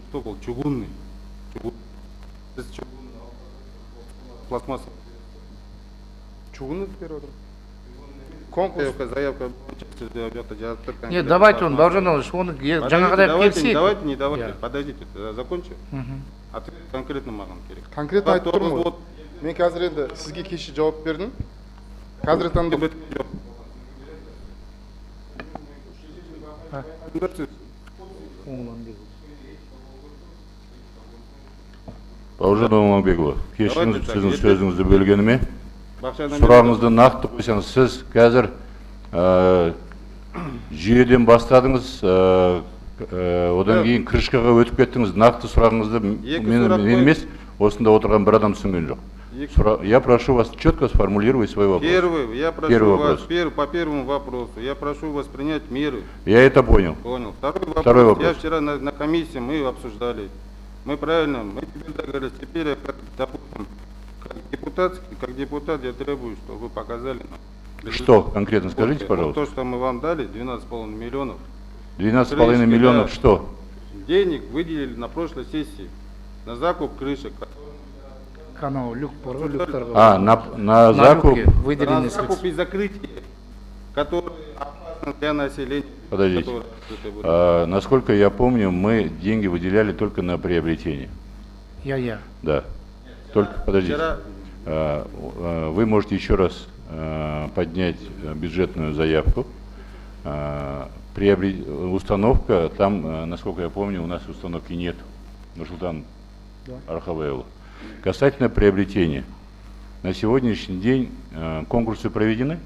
[SPEAKER 3] Штук ол чугунный. Сіз чугунный пластмасса.
[SPEAKER 2] Чугунный беріп отырмын. Конкурс.
[SPEAKER 3] Заявка бойынша сізде ол жақта жазып тұр.
[SPEAKER 1] Нет, давайте он, Бауыржан Омарович, оны жаңағыдай
[SPEAKER 3] Давайте,
[SPEAKER 1] келісейік.
[SPEAKER 3] давайте, не давайте,
[SPEAKER 1] Иә.
[SPEAKER 3] подождите, закончу. Ответ конкретно маған керек.
[SPEAKER 2] Конкретно айтып тұрмын ғой.
[SPEAKER 3] Вот.
[SPEAKER 2] Мен қазір енді сізге кеше жауап бердім. Қазіргі таңда
[SPEAKER 3] Біткен жоқ.
[SPEAKER 5] Бауыржан Омарбекұлы, кешіріңіз,
[SPEAKER 3] Давайте так,
[SPEAKER 5] сіздің
[SPEAKER 3] ертең-
[SPEAKER 5] сөзіңізді бөлгеніме.
[SPEAKER 3] Бақытжан
[SPEAKER 5] Сұрағыңызды нақты қойсаңыз, сіз қазір жүйеден бастадыңыз, одан
[SPEAKER 3] Жоқ.
[SPEAKER 5] кейін крышкаға өтіп кеттіңіз. Нақты сұрағыңызды
[SPEAKER 3] Екі
[SPEAKER 5] мен,
[SPEAKER 3] сұрақ
[SPEAKER 5] мен
[SPEAKER 3] қой.
[SPEAKER 5] емес, осында отырған бір адам түсінген жоқ.
[SPEAKER 3] Екі-
[SPEAKER 5] Я прошу вас четко сформулировать свой вопрос.
[SPEAKER 3] Первый, я прошу
[SPEAKER 5] Первый
[SPEAKER 3] вас,
[SPEAKER 5] вопрос.
[SPEAKER 3] по первому вопросу, я прошу вас принять меры.
[SPEAKER 5] Я это понял.
[SPEAKER 3] Понял. Второй вопрос.
[SPEAKER 5] Второй вопрос.
[SPEAKER 3] Я вчера на комиссии мы обсуждали. Мы правильно, мы теперь договорились. Теперь я, как, допустим, как депутат я требую, чтобы вы показали нам.
[SPEAKER 5] Что конкретно, скажите,
[SPEAKER 3] Вот
[SPEAKER 5] пожалуйста.
[SPEAKER 3] то, что мы вам дали, 12,5 миллионов.
[SPEAKER 5] 12,5
[SPEAKER 3] Крышки,
[SPEAKER 5] миллионов
[SPEAKER 3] да.
[SPEAKER 5] что?
[SPEAKER 3] Денег выделили на прошлой сессии. На закуп крышек.
[SPEAKER 1] Канал люк бар ғой, люктарға.
[SPEAKER 5] А, на
[SPEAKER 1] На
[SPEAKER 5] закуп.
[SPEAKER 1] Люки выделенные
[SPEAKER 3] На закуп
[SPEAKER 1] средства.
[SPEAKER 3] И закрытие, которые опасны для населения.
[SPEAKER 5] Подождите.
[SPEAKER 3] Которые открыты будут.
[SPEAKER 5] Насколько я помню, мы деньги выделяли только на приобретение.
[SPEAKER 1] Иә.
[SPEAKER 5] Да. Только, подождите.
[SPEAKER 3] Вчера
[SPEAKER 5] Вы можете еще раз поднять бюджетную заявку. Установка, там, насколько я помню, у нас установки нет. Нурсултан Архабайұлы. Касательно приобретения. На сегодняшний день конкурсы проведены?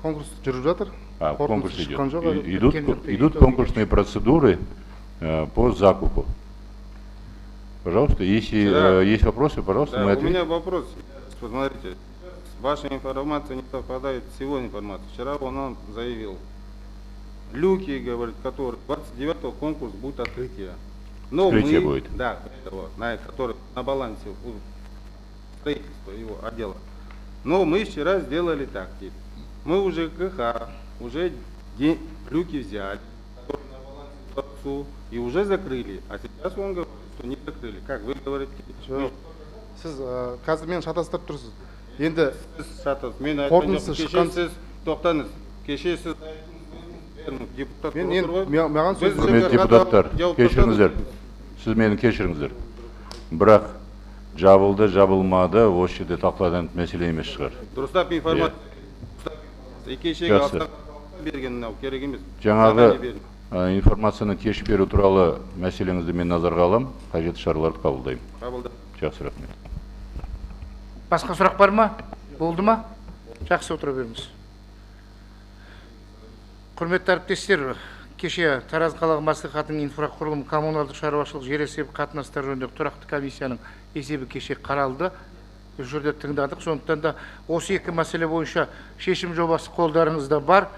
[SPEAKER 2] Конкурс жүріп жатыр.
[SPEAKER 5] А, конкурс
[SPEAKER 2] Қорытындысы
[SPEAKER 5] идет.
[SPEAKER 2] шыққан жоқ әлі.
[SPEAKER 5] Идут,
[SPEAKER 1] Біткен жоқ,
[SPEAKER 5] идут
[SPEAKER 1] итоги.
[SPEAKER 5] Конкурсные процедуры по закупу. Пожалуйста, если
[SPEAKER 3] Вчера-
[SPEAKER 5] есть вопросы, пожалуйста,
[SPEAKER 3] Да,
[SPEAKER 5] мы
[SPEAKER 3] у
[SPEAKER 5] ответим.
[SPEAKER 3] Меня вопрос. Посмотрите, ваша информация не совпадает с его информацией. Вчера он нам заявил, люки, говорит, которые 29-го конкурс будет открытие. Но
[SPEAKER 5] Открытие
[SPEAKER 3] мы,
[SPEAKER 5] будет.
[SPEAKER 3] Да, этого, на, который на балансе у строительства его отдела. Но мы вчера сделали так, типа. Мы уже ЖКХ, уже люки взяли, которые на балансе дворцу, и уже закрыли. А сейчас он говорит, что не закрыли. Как вы говорите?
[SPEAKER 2] Жоқ, сіз қазір мені шатастырып тұрсыз енді.
[SPEAKER 3] Сіз шатасыз. Мен айтқан
[SPEAKER 2] Қорытындысы
[SPEAKER 3] жоқпын. Кеше
[SPEAKER 2] шыққан-
[SPEAKER 3] сіз, тоқтаңыз. Кеше сіз айттыңыз, депутат
[SPEAKER 2] Мен
[SPEAKER 3] отыр
[SPEAKER 2] енді
[SPEAKER 3] ғой.
[SPEAKER 2] Маған
[SPEAKER 3] Біз
[SPEAKER 2] сөз
[SPEAKER 5] Құрметті
[SPEAKER 3] ЖКХ
[SPEAKER 5] депутаттар,
[SPEAKER 3] жауап
[SPEAKER 5] кешіріңіздер.
[SPEAKER 3] тастадық.
[SPEAKER 5] Сіз мені кешіріңіздер. Бірақ жабылды, жабылмады, осы жерде талқыланатын мәселе емес шығар.
[SPEAKER 3] Дұрыстап информация. И кешегі
[SPEAKER 5] Жақсы.
[SPEAKER 3] Астана берген мынау керек емес.
[SPEAKER 5] Жаңағы
[SPEAKER 3] Задание берді.
[SPEAKER 5] Информацияны кеш беру туралы мәселеңізді мен назарға аламын, қажетті шараларды қабылдаймын.
[SPEAKER 3] Қабылда.
[SPEAKER 5] Жақсы, рахмет.
[SPEAKER 1] Басқа сұрақ бар ма? Болды ма? Жақсы, отыра беріңіз. Құрметті әріптестер, кеше Тараз қалалық мәслихатының инфрақұрылым, коммуналдық шаруашылық, жер есебі қатынастары жөніндегі тұрақты комиссияның есебі кеше қаралды. Бұл жерде тыңдадық. Сондықтан да осы екі мәселе бойынша шешім жобасы қолдарыңызда бар.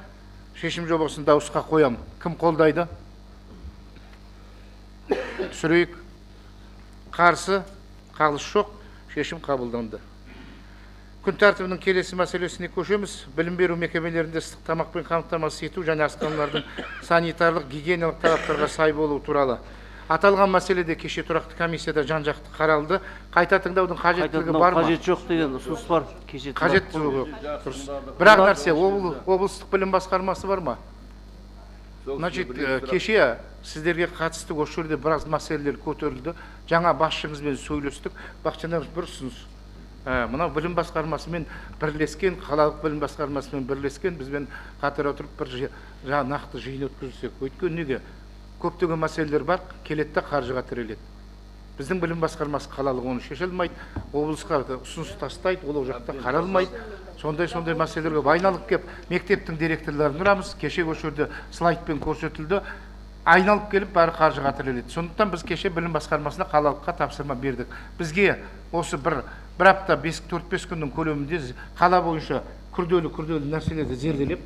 [SPEAKER 1] Шешім жобасын дауысқа қоямын. Кім қолдайды? Түсірейік. Қарсы, қалыс жоқ, шешім қабылданды. Күн тәртібінің келесі мәселесіне көшеміз. Білім беру мекемелерінде ыстық тамақпен қамтамасыз ету және асханалардың санитарлық гигиеналық талаптарға сай болуы туралы. Аталған мәселе де кеше тұрақты комиссияда жан жақты қаралды. Қайта тыңдаудың қажеттілігі
[SPEAKER 6] Қайта
[SPEAKER 1] бар ма?
[SPEAKER 6] Қажет жоқ деген ұсыныс бар. Кеше
[SPEAKER 1] Қажет жоқ, дұрыс. Бірақ нәрсе, облыстық білім басқармасы бар ма? Значит, кеше сіздерге қатысты осы жерде біраз мәселелер көтерілді. Жаңа басшыңызбен сөйлестік. Бақытжан ағамыз, бір ұсыныс. Мынау білім басқармасымен бірлескен, қалалық білім басқармасымен бірлескен, бізбен қатар отырып бір жаңа нақты жиын өткізсек. Өйткені неге? Көптеген мәселелер бар, келеді де қаржыға тіреледі. Біздің білім басқармасы қалалық оны шеше алмайды, облысқа ұсыныс тастайды, ол жақта қаралмайды. Сондай сондай мәселелерге айналып кеп, мектептің директорларын ұрамыз. Кеше осы жерде слайдпен көрсетілді. Айналып келіп бәрі қаржыға тіреледі. Сондықтан біз кеше білім басқармасына, қалалыққа тапсырма бердік. Бізге осы бір апта, бес, төрт бес күннің көлемінде қала бойынша күрделі күрделі нәрселерді зерделеп,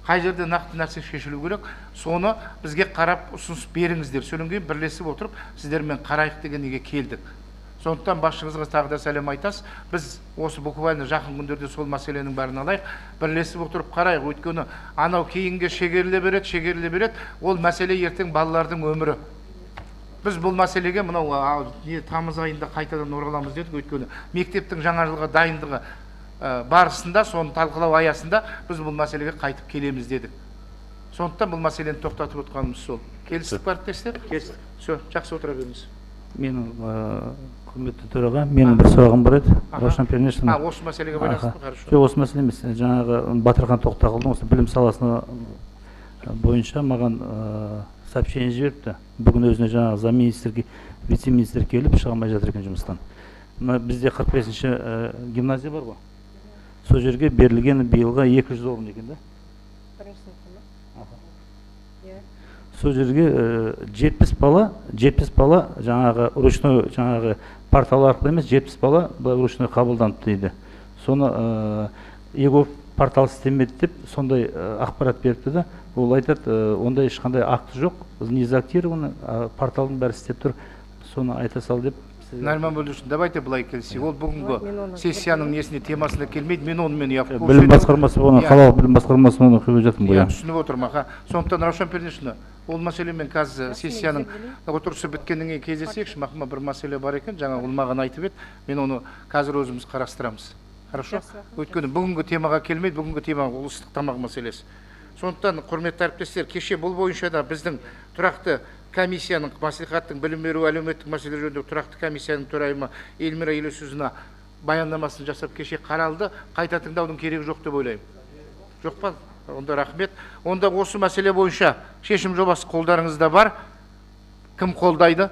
[SPEAKER 1] қай жерде нақты нәрсе шешілу керек, соны бізге қарап ұсыныс беріңіздер. Содан кейін бірлесіп отырып сіздермен қарайық деген неге келдік. Сондықтан басшыңызға тағы да сәлем айтасыз. Біз осы буквально жақын күндерде сол мәселенің бәрін алайық, бірлесіп отырып қарайық. Өйткені анау кейінге шегеріле береді, шегеріле береді. Ол мәселе ертең балалардың өмірі. Біз бұл мәселеге мынау не, тамыз айында қайтадан ораламыз дедік. Өйткені мектептің жаңа жылға дайындығы барысында, соны талқылау аясында біз бұл мәселеге қайтып келеміз дедік. Сондықтан бұл мәселені тоқтатып отқанымыз сол. Келістік пе, әріптестер?
[SPEAKER 6] Келістік.
[SPEAKER 1] Все, жақсы, отыра беріңіз.
[SPEAKER 9] Менің, құрметті төраға, менің бір сұрағым бар еді. Раушан Пернешевна.
[SPEAKER 1] А, осы мәселеге байланысты ма? Хорошо.
[SPEAKER 9] Жоқ, осы мәселе емес. Жаңағы Батырхан Тоқтағұлдың осы білім саласына бойынша маған сообщение жіберіпті. Бүгін өзіне жаңағы замминистрге, вице-министр келіп, шыға алмай жатыр екен жұмыстан. Мына бізде 45-ші гимназия бар ғой. Сол жерге берілген биылға 200 орын екен да.
[SPEAKER 10] Бірінші сыныпқа ма? Иә.
[SPEAKER 9] Сол жерге 70 бала, 70 бала жаңағы ручной, жаңағы портал арқылы емес, 70 бала былай ручной қабылданыпты дейді. Соны eGov портал істемеді деп сондай ақпарат беріпті да. Ол айтады, ондай ешқандай акт жоқ, не заактировано, порталдың бәрі істеп тұр. Соны айта сал деп
[SPEAKER 1] Нариман Бөлдішін, давайте былай келісейік. Ол бүгінгі сессияның несіне, темасына келмейді. Мен онымен я в курсе.
[SPEAKER 9] Білім басқармасы оны,
[SPEAKER 1] Иә.
[SPEAKER 9] қалалық білім басқармасы оны құйып жатырмын ғой.
[SPEAKER 1] Иә,
[SPEAKER 9] Иә.
[SPEAKER 1] түсініп отырмын, аха. Сондықтан, Раушан Пернешевна, Ол мәселемен қазір сессияның отырысы біткеннен кейін кездесейікші. Мақұл, бір мәселе бар екен, жаңа ол маған айтып еді, мен оны қазір өзіміз қарастырамыз. Хорошо? Өйткені бүгінгі темаға келмейді, бүгінгі тема ол ыстық тамақ мәселесі. Сондықтан, құрметті әріптестер, кеше бұл бойынша да біздің тұрақты комиссияның, мәслихаттың білім беру әлеуметтік мәселелер жөніндегі тұрақты комиссияның төрайымы Эльмира Елеусізовна баяндамасын жасап кеше қаралды. Қайта тыңдаудың керегі жоқ деп ойлаймын. Жоқ па? Онда рахмет. Онда осы мәселе бойынша шешім жобасы қолдарыңызда бар. Кім қолдайды?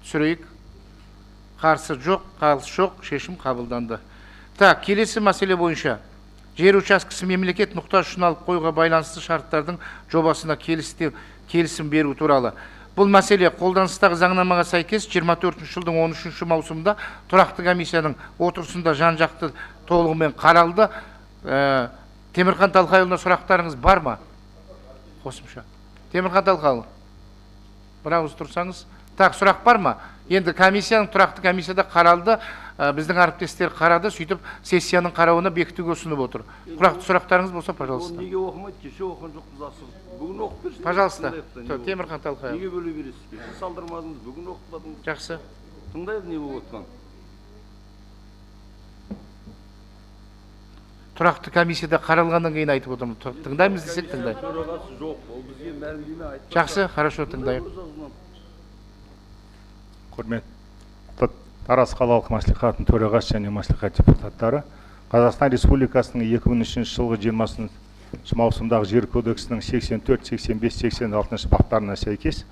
[SPEAKER 1] Түсірейік. Қарсы жоқ, қалыс жоқ, шешім қабылданды. Так, келесі мәселе бойынша жер учаскесі мемлекет мұқтаж үшін алып қоюға байланысты шарттардың жобасына келісім беру туралы. Бұл мәселе қолданыстағы заңнамаға сәйкес 24 жылдың 13 маусымында тұрақты комиссияның отырысында жан-жақты толығымен қаралды. Темірхан Талқайұлына сұрақтарыңыз бар ма? Қосымша. Темірхан Талқайұлы, бір ауыз тұрсаңыз. Так, сұрақ бар ма? Енді комиссияның тұрақты комиссияда қаралды, біздің әріптестер қарады, сөйтіп сессияның қарауына бекітуге ұсынып отыр. Тұрақты сұрақтарыңыз болса, пожалуйста.
[SPEAKER 4] Неге оқымайды? Кеше оқыған жоқпыз асығып. Бүгін оқып берсін.
[SPEAKER 1] Пожалуйста. Темірхан Талқайұлы.
[SPEAKER 4] Неге бөле бересіз? Кеше салдырмадыңыз, бүгін оқытпадыңыз.
[SPEAKER 1] Жақсы.
[SPEAKER 4] Тыңдайық не болып отқан.
[SPEAKER 1] Тұрақты комиссияда қаралғаннан кейін айтып отырмын. Тыңдаймыз десек тыңдайық.
[SPEAKER 4] Төрағасы жоқ, ол бізге мәлімдеме айтпаса.
[SPEAKER 1] Жақсы, хорошо, тыңдайық.
[SPEAKER 3] Құрметті Тараз қалалық мәслихатының төрағасы және мәслихат депутаттары, Қазақстан Республикасының 2003 жылғы 20 маусымдағы жер кодексінің 84, 85, 86 баптарына сәйкес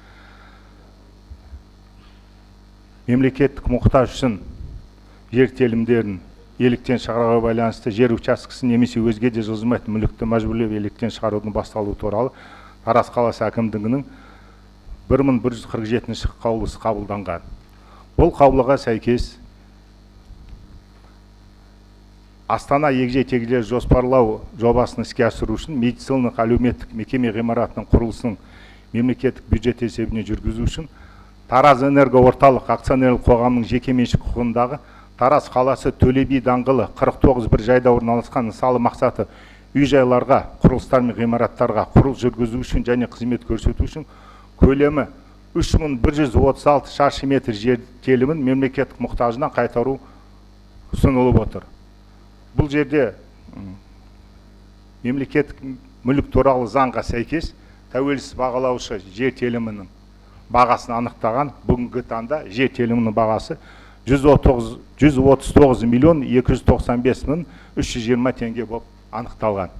[SPEAKER 3] мемлекеттік мұқтаж үшін жер телімдерін иеліктен шығаруға байланысты жер учаскесін немесе өзге де жылжымайтын мүлікті мәжбүрлеп иеліктен шығарудың басталуы туралы Тараз қаласы әкімдігінің 1147 қаулысы қабылданған. Бұл қаулыға сәйкес Астана егжей-тегжейлі жоспарлау жобасын іске асыру үшін медициналық әлеуметтік мекеме ғимаратының құрылысын мемлекеттік бюджет есебінен жүргізу үшін Тараз энерго орталық акционерлік қоғамының жекеменшік құқығындағы Тараз қаласы Төле би даңғылы 49 бір жайда орналасқан нысалы мақсаты үй-жайларға, құрылыстар мен ғимараттарға құрылыс жүргізу үшін және қызмет көрсету үшін көлемі 3136 шаршы метр жер телімін мемлекеттік мұқтажынан қайтару ұсынылып отыр. Бұл жерде мемлекеттік мүлік туралы заңға сәйкес тәуелсіз бағалаушы жер телімінің бағасын анықтаған. Бүгінгі таңда жер телімінің бағасы 139 миллион 295 мың 320 теңге болып анықталған.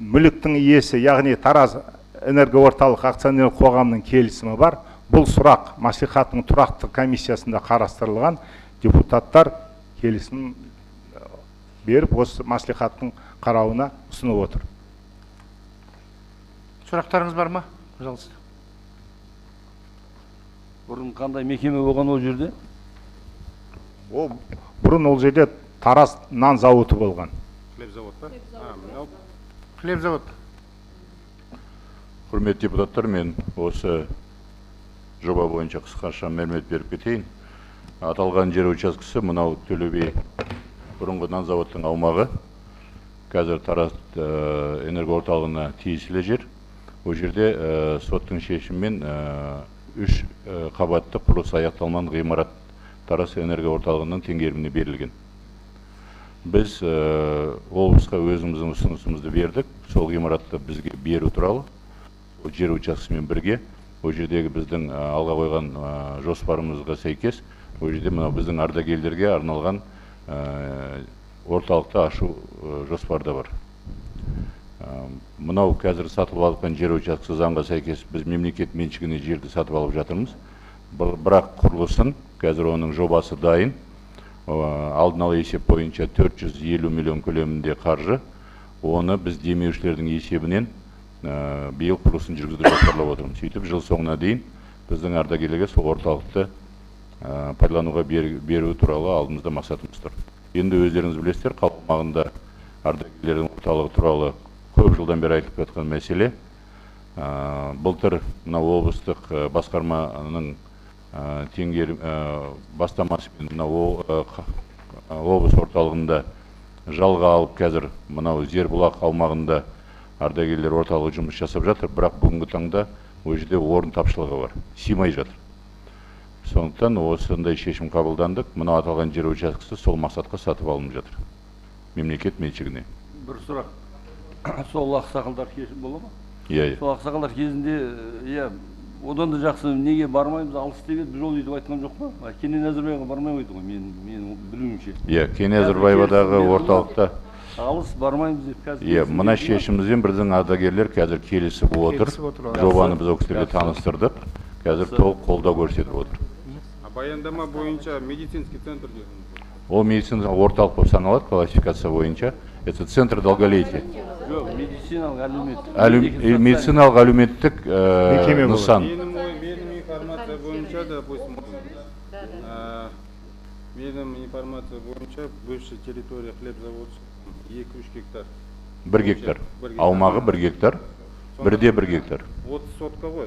[SPEAKER 3] Мүліктің иесі, яғни Тараз энергоорталық акционерлік қоғамының келісімі бар. Бұл сұрақ мәслихаттың тұрақты комиссиясында қарастырылған. Депутаттар келісім беріп, осы мәслихаттың қарауына ұсынып отыр.
[SPEAKER 1] Сұрақтарыңыз бар ма? Пожалуйста.
[SPEAKER 4] Бұрын қандай мекеме болған ол жерде?
[SPEAKER 3] Ол бұрын ол жерде Тараз нан зауыты болған.
[SPEAKER 7] Хлеб завод па?
[SPEAKER 1] Хлеб завод.
[SPEAKER 5] Құрметті депутаттар, мен осы жоба бойынша қысқаша мәлімет беріп кетейін. Аталған жер учаскесі мынау Төле би бұрынғы нан заводтың аумағы. Қазір Тараз энергоорталығына тиесілі жер. Ол жерде соттың шешімімен 3 қабатты құрылысы аяқталмаған ғимарат Тараз энергоорталығының теңгеріміне берілген. Біз облысқа өзіміздің ұсынысымызды бердік. Сол ғимаратты бізге беру туралы, жер учаскесімен бірге, ол жердегі біздің алға қойған жоспарымызға сәйкес, ол жерде мынау біздің ардагерлерге арналған орталықты ашу жоспарда бар. Мынау қазір сатылып алған жер учаскесі заңға сәйкес біз мемлекет меншігіне жерді сатып алып жатырмыз. Бірақ құрылысын, қазір оның жобасы дайын. Алдын ала есеп бойынша 450 миллион көлемінде қаржы. Оны біз демеушілердің есебінен биыл құрылысын жүргізуді жоспарлап отырмыз. Сөйтіп жыл соңына дейін біздің ардагерлерге сол орталықты пайдалануға беру туралы алдымызда мақсатымыз тұр. Енді өздеріңіз білесіздер, қала аумағында ардагерлердің орталығы туралы көп жылдан бері айтылып жатқан мәселе. Былтыр мына облыстық басқарманың бастамасымен мына облыс орталығында Жалға алып қазір мынау Зербұлақ аумағында ардагерлер орталығы жұмыс жасап жатыр, бірақ бүгінгі таңда ол жерде орын тапшылығы бар, сыймай жатыр. Сондықтан осындай шешім қабылдандық. Мынау аталған жер учаскесі сол мақсатқа сатып алынып жатыр мемлекет меншігіне.
[SPEAKER 4] Бір сұрақ. Сол ақсақалдар кезінде бола ма?
[SPEAKER 5] Иә, иә.
[SPEAKER 4] Сол ақсақалдар кезінде, иә, одан да жақсы неге бармаймыз, алыс деп еді, біз ол өйтіп айтқан жоқ па? Кенен Әзірбаеваға бармай қойды ғой, мен білуімше.
[SPEAKER 5] Иә, Кенен Әзірбаевадағы орталықта
[SPEAKER 4] алыс бармаймыз деп қазір.
[SPEAKER 5] Иә, мына шешімімізбен біздің ардагерлер қазір келісіп отыр. Жобаны біз ол кісілерге таныстырдық. Қазір толық қолдау көрсетіп отыр.
[SPEAKER 3] Баяндама бойынша медицинский центр дедіңіз.
[SPEAKER 5] Ол медициналық орталық болып саналады классификация бойынша. Это центр долголетия.
[SPEAKER 4] Жоқ, медициналық әлеуметтік.
[SPEAKER 5] Медициналық әлеуметтік нысан.
[SPEAKER 3] Менің информация бойынша, допустим, менің информация бойынша бывший территория хлебзавод 2-3 гектар.
[SPEAKER 5] 1 гектар. Аумағы 1 гектар. 1,1 гектар.
[SPEAKER 3] 30 сотка ғой.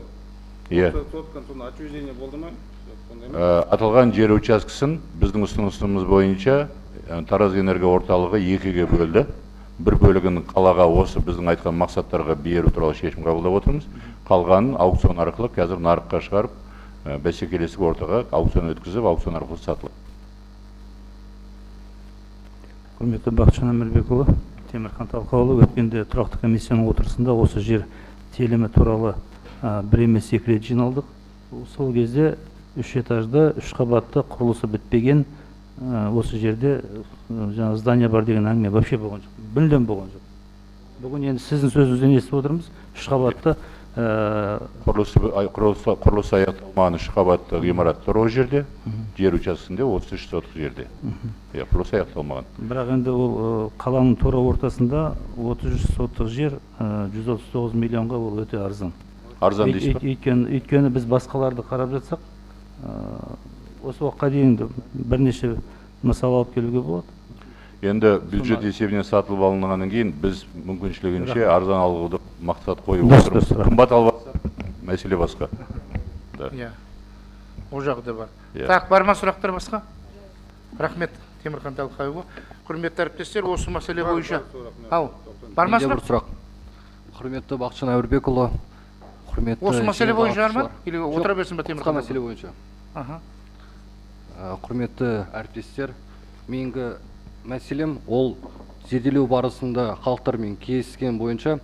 [SPEAKER 5] Иә.
[SPEAKER 3] 30 сотка, сонда отчуждение болды ма?
[SPEAKER 5] Аталған жер учаскесін біздің ұсынысымыз бойынша Тараз энерго орталығы 2-ге бөлді. Бір бөлігін қалаға осы біздің айтқан мақсаттарға беру туралы шешім қабылдап отырмыз. Қалғанын аукцион арқылы қазір нарыққа шығарып, бәсекелестік ортаға аукцион өткізіп, аукцион арқылы сатылады.
[SPEAKER 9] Құрметті Бақытжан Әмірбекұлы, Темірхан Талқауұлы, өткенде тұрақты комиссияның отырысында осы жер телімі туралы бір емес екі рет жиналдық. Сол кезде 3 этажды, 3 қабатты құрылысы бітпеген осы жерде жаңа здание бар деген әңгіме вообще болған жоқ, мүлдем болған жоқ. Бүгін енді сіздің сөзіңізден естіп отырмыз, 3 қабатты
[SPEAKER 5] құрылысы аяқталмаған 3 қабатты ғимарат тұр ол жерде, жер учаскесінде 33 сотық жерде. Иә, құрылысы аяқталмаған.
[SPEAKER 9] Бірақ енді ол қаланың тура ортасында 33 сотық жер 139 миллионға ол өте арзан.
[SPEAKER 5] Арзан дейсіз бе?
[SPEAKER 9] Өйткені біз басқаларды қарап жатсақ, осы уақытқа дейін бірнеше мысал алып келуге болады.
[SPEAKER 5] Енді бюджет есебінен сатылып алынғаннан кейін біз мүмкіншілігінше арзан алуды мақсат қойып отырмыз. Қымбат алып алсақ, мәселе басқа.
[SPEAKER 1] Иә, ол жағы да бар. Так, бар ма сұрақтар басқа? Рахмет, Темірхан Талқайұлы. Құрметті әріптестер, осы мәселе бойынша. Ау, бар ма сұрақ?
[SPEAKER 11] Сұрақ. Құрметті Бақытжан Әмірбекұлы, құрметті.
[SPEAKER 1] Осы мәселе бойынша бар ма? Или отыра берсін бе Темірхан?
[SPEAKER 11] Басқа мәселе бойынша. Құрметті әріптестер, менгі мәселем ол зерделеу барысында халықтармен кездескен бойынша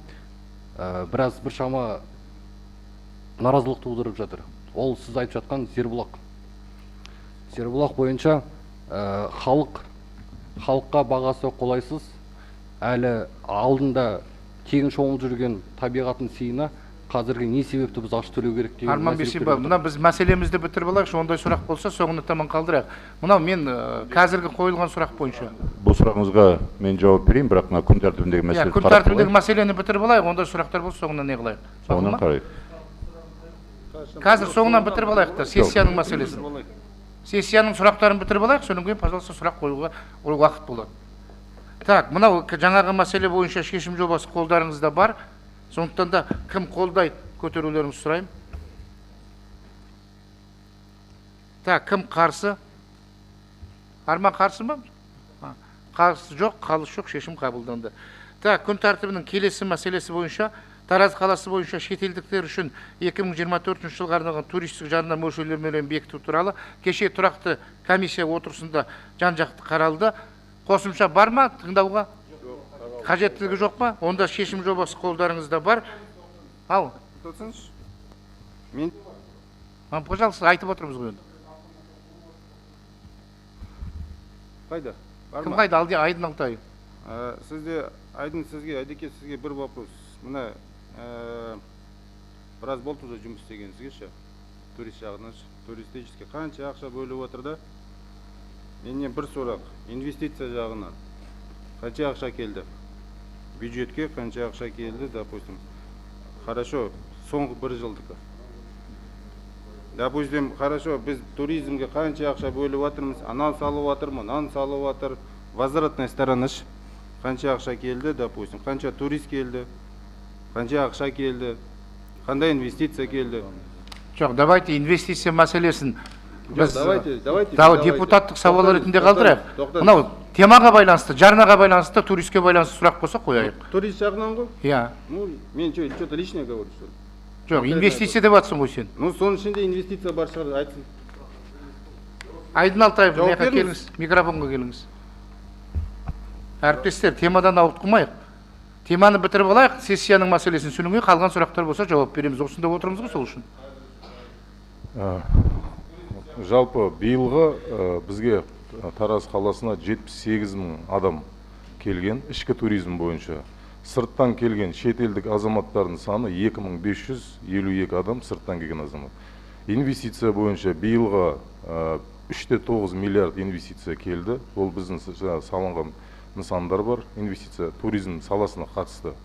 [SPEAKER 11] біраз біршама наразылық тудырып жатыр. Ол сіз айтып жатқан Зербұлақ. Зербұлақ бойынша халыққа бағасы қолайсыз, әлі алдында тегін шомылып жүрген табиғаттың сыйына қазіргі не себепті біз ақша төлеу керек деген
[SPEAKER 1] Арман Бейсенбаев, мына біз мәселемізді бітіріп алайықшы, ондай сұрақ болса соңына таман қалдырайық. Мынау мен қазіргі қойылған сұрақ бойынша.
[SPEAKER 5] Бұл сұрағыңызға мен жауап берейін, бірақ мына күн тәртібіндегі мәселе.
[SPEAKER 1] Күн тәртібіндегі мәселені бітіріп алайық, ондай сұрақтар болса соңынан не қылайық?
[SPEAKER 5] Соңынан қарайық.
[SPEAKER 1] Қазір соңынан бітіріп алайық та сессияның мәселесін. Сессияның сұрақтарын бітіріп алайық, содан кейін, пожалуйста, сұрақ қоюға уақыт болады. Так, мынау жаңағы мәселе бойынша шешім жобасы қолдарыңызда бар. Сондықтан да кім қолдайды, көтерулеріңізді сұраймын. Так, кім қарсы? Арман қарсы ма? Қарсы жоқ, қалыс жоқ, шешім қабылданды. Так, күн тәртібінің келесі мәселесі бойынша Тараз қаласы бойынша шетелдіктер үшін 2024 жылға арналған туристік жарна мөлшерлемелерін бекіту туралы кеше тұрақты комиссия отырысында жан-жақты қаралды. Қосымша бар ма тыңдауға? Қажеттілігі жоқ па? Онда шешім жобасы қолдарыңызда бар. Ал.
[SPEAKER 3] Мен.
[SPEAKER 1] Пожалуйста, айтып отырмыз ғой енді.
[SPEAKER 3] Қайда?
[SPEAKER 1] Кім қайда? Алди Айдын Алтайы.
[SPEAKER 3] Сізде, Айдын, сізге, Айдеке, сізге бір вопрос. Мына біраз болды уже жұмыс істегеніңізге ше, турист жағынан, туристический қанша ақша бөліп отыр да? Менен бір сұрақ, инвестиция жағынан қанша ақша келді? Бюджетке қанша ақша келді, допустим. Хорошо, соңғы бір жылдықы. Допустим, хорошо, біз туризмге қанша ақша бөліп жатырмыз, анан салып жатыр, мынан салып жатыр. Возвратная сторона қанша ақша келді, допустим, қанша турист келді, қанша ақша келді, қандай инвестиция келді.
[SPEAKER 1] Жоқ, давайте инвестиция мәселесін біз
[SPEAKER 3] давайте
[SPEAKER 1] депутаттық сауал ретінде қалдырайық. Мынау Темаға байланысты, жарнаға байланысты, туристке байланысты сұрақ болса, қояйық.
[SPEAKER 3] Турист жағынан ғой.
[SPEAKER 1] Иә.
[SPEAKER 3] Ну, мен что, что-то лишнее говорю, что ли?
[SPEAKER 1] Жоқ, инвестиция деп жатсың ғой сен.
[SPEAKER 3] Ну, соның ішінде инвестиция бар шығар, айтсын.
[SPEAKER 1] Айдын Алтаев,
[SPEAKER 3] Жауап
[SPEAKER 1] мына жаққа
[SPEAKER 3] беріңіз.
[SPEAKER 1] Келіңіз, микрофонға келіңіз. Әріптестер, темадан ауытқымайық. Теманы бітіріп алайық, сессияның мәселесін содан кейін қалған сұрақтар болса, жауап береміз. Осында отырмыз ғой сол үшін.
[SPEAKER 12] Жалпы биылғы бізге Тараз қаласына 78 мың адам келген ішкі туризм бойынша. Сырттан келген шетелдік азаматтардың саны 2552 адам, сырттан келген азамат. Инвестиция бойынша биылғы 3,9 миллиард инвестиция келді. Ол біздің жаңағы салынған нысандар бар, инвестиция туризм саласына қатысты.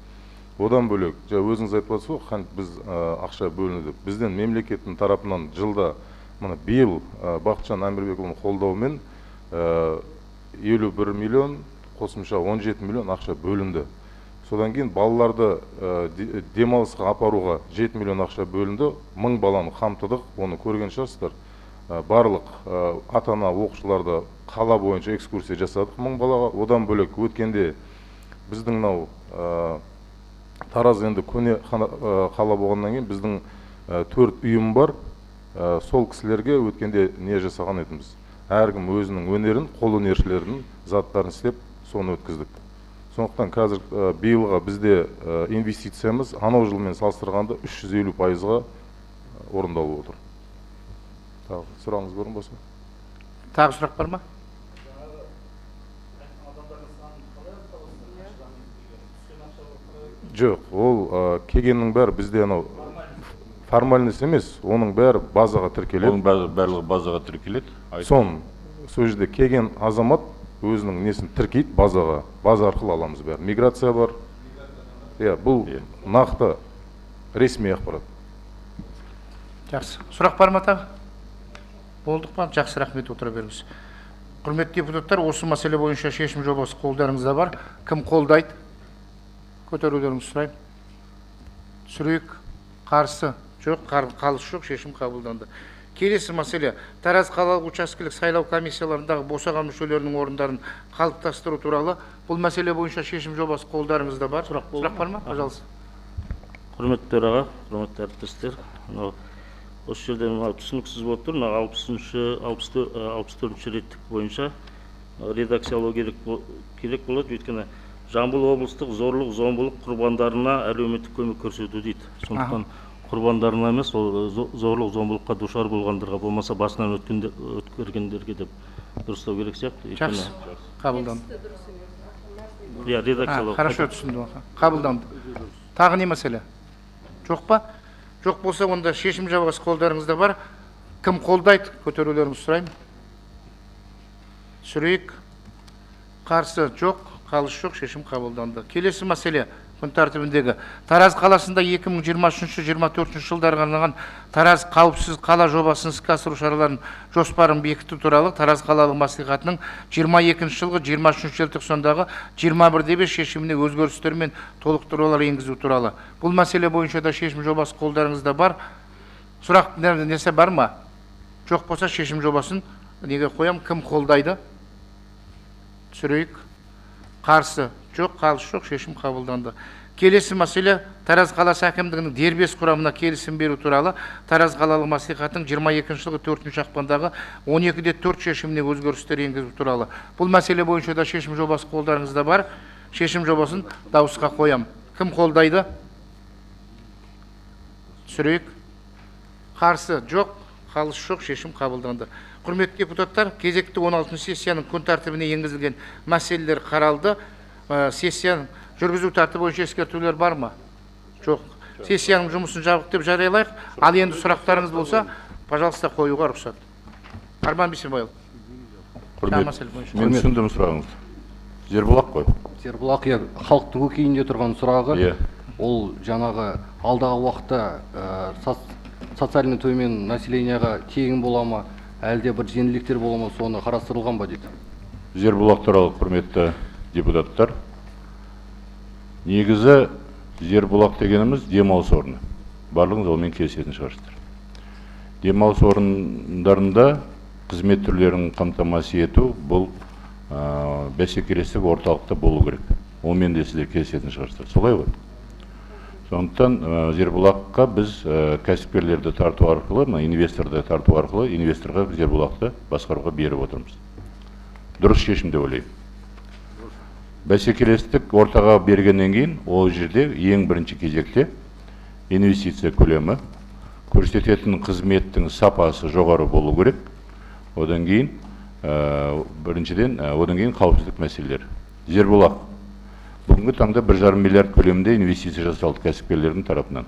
[SPEAKER 12] Одан бөлек, жаңа өзіңіз айтып отырсыз ғой, біз ақша бөлінді деп. Бізден мемлекеттің тарапынан жылда, мына биыл Бақытжан Әмірбекұлының қолдауымен 51 миллион, қосымша 17 миллион ақша бөлінді. Содан кейін балаларды демалысқа апаруға 7 миллион ақша бөлінді. 1000 баланы қамтыдық, оны көрген шығарсыздар. Барлық ата-ана, оқушыларды қала бойынша экскурсия жасадық 1000 балаға. Одан бөлек өткенде біздің мынау Тараз енді көне қала болғаннан кейін біздің төрт үйім бар. Сол кісілерге өткенде не жасаған едіміз. Әркім өзінің өнерін, қолөнершілердің заттарын істеп, соны өткіздік. Сондықтан қазір биылға бізде инвестициямыз анау жылмен салыстырғанда 350%-ға орындалып отыр. Тағы сұрағыңыз бар ма болса?
[SPEAKER 1] Тағы сұрақ бар ма?
[SPEAKER 12] Жоқ, ол келгеннің бәрі бізде анау формальность емес, оның бәрі базаға тіркеледі.
[SPEAKER 5] Оның барлығы базаға тіркеледі.
[SPEAKER 12] Сол жерде келген азамат өзінің несін тіркейді базаға, база арқылы аламыз бәрін. Миграция бар. Иә, бұл нақты ресми ақпарат.
[SPEAKER 1] Жақсы. Сұрақ бар ма тағы? Болдық па? Жақсы, рахмет, отыра беріңіз. Құрметті депутаттар, осы мәселе бойынша шешім жобасы қолдарыңызда бар. Кім қолдайды? Көтерулеріңізді сұраймын. Түсірейік. Қарсы жоқ, қалыс жоқ, шешім қабылданды. Келесі мәселе, Тараз қалалық учаскелік сайлау комиссияларындағы босаған мүшелерінің орындарын қалыптастыру туралы. Бұл мәселе бойынша шешім жобасы қолдарыңызда бар.
[SPEAKER 9] Сұрақ болды
[SPEAKER 1] Сұрақ бар ма?
[SPEAKER 9] ма?
[SPEAKER 1] Пожалуйста.
[SPEAKER 7] Құрметті төраға, құрметті әріптестер, мынау осы жерде мынау түсініксіз болып тұр. Мынау 64-ші реттік бойынша редакциялау керек болады, өйткені Жамбыл облыстық зорлық зомбылық құрбандарына әлеуметтік көмек көрсету дейді. Сондықтан құрбандарына емес, ол зорлық зомбылыққа душар болғандарға, болмаса басынан өткергендерге деп дұрыстау керек сияқты. Өйткені
[SPEAKER 1] Жақсы, қабылданды.
[SPEAKER 7] Иә, редакциялау.
[SPEAKER 1] Хорошо, түсіндім, аха. Қабылданды. Тағы не мәселе? Жоқ па? Жоқ болса, онда шешім жобасы қолдарыңызда бар. Кім қолдайды? Көтерулеріңізді сұраймын. Түсірейік. Қарсы жоқ, қалыс жоқ, шешім қабылданды. Келесі мәселе күн тәртібіндегі Тараз қаласында 2023-2024 жылдарға арналған Тараз қауіпсіз қала жобасын іске асыру шараларын жоспарын бекіту туралы Тараз қалалық мәслихатының 22 жылғы 23 желтоқсандағы 21-де 5 шешіміне өзгерістер мен толықтырулар енгізу туралы. Бұл мәселе бойынша да шешім жобасы қолдарыңызда бар. Сұрақ несі бар ма? Жоқ болса, шешім жобасын неге қоям? Кім қолдайды? Түсірейік. Қарсы жоқ, қалыс жоқ, шешім қабылданды. Келесі мәселе Тараз қаласы әкімдігінің дербес құрамына келісім беру туралы Тараз қалалық мәслихатының 22 жылғы 4 ақпандағы 12-де 4 шешіміне өзгерістер енгізу туралы. Бұл мәселе бойынша да шешім жобасы қолдарыңызда бар. Шешім жобасын дауысқа қоям. Кім қолдайды? Түсірейік. Қарсы жоқ, қалыс жоқ, шешім қабылданды. Құрметті депутаттар, кезекті 16 сессияның күн тәртібіне енгізілген мәселелер қаралды. Сессияның жүргізу тәртібі бойынша ескертулер бар ма? Жоқ. Сессияның жұмысын жабық деп жариялайық. Ал енді сұрақтарыңыз болса, пожалуйста, қоюға рұқсат. Арман Бейсенбайұлы.
[SPEAKER 5] Құрмет,
[SPEAKER 1] Мәселе бойынша.
[SPEAKER 5] мен түсіндім сұрағыңызды. Зербұлақ қой.
[SPEAKER 11] Зербұлақ, иә, халықтың көкейінде тұрған сұрағы.
[SPEAKER 5] Иә.
[SPEAKER 11] Ол жаңағы алдағы уақытта социально төмен населениеға тегін бола ма, әлде бір жеңілдіктер бола ма, соны қарастырылған ба дейді.
[SPEAKER 5] Зербұлақ туралы, құрметті депутаттар, негізі Зербұлақ дегеніміз демалыс орны. Барлығыңыз онымен келісетін шығарсыздар. Демалыс орындарында қызмет түрлерін қамтамасыз ету бұл бәсекелестік орталықта болу керек. Онымен де сіздер келісетін шығарсыздар. Солай ғой? Сондықтан Зербұлаққа біз кәсіпкерлерді тарту арқылы, мына инвесторды тарту арқылы инвесторға Зербұлақты басқаруға беріп отырмыз. Дұрыс шешім деп ойлаймын. Бәсекелестік ортаға бергеннен кейін ол жерде ең бірінші кезекте инвестиция көлемі, көрсететін қызметтің сапасы жоғары болу керек. Одан кейін біріншіден, одан кейін қауіпсіздік мәселелері. Зербұлақ бүгінгі таңда 1,5 миллиард көлемінде инвестиция жасалды кәсіпкерлердің тарапынан.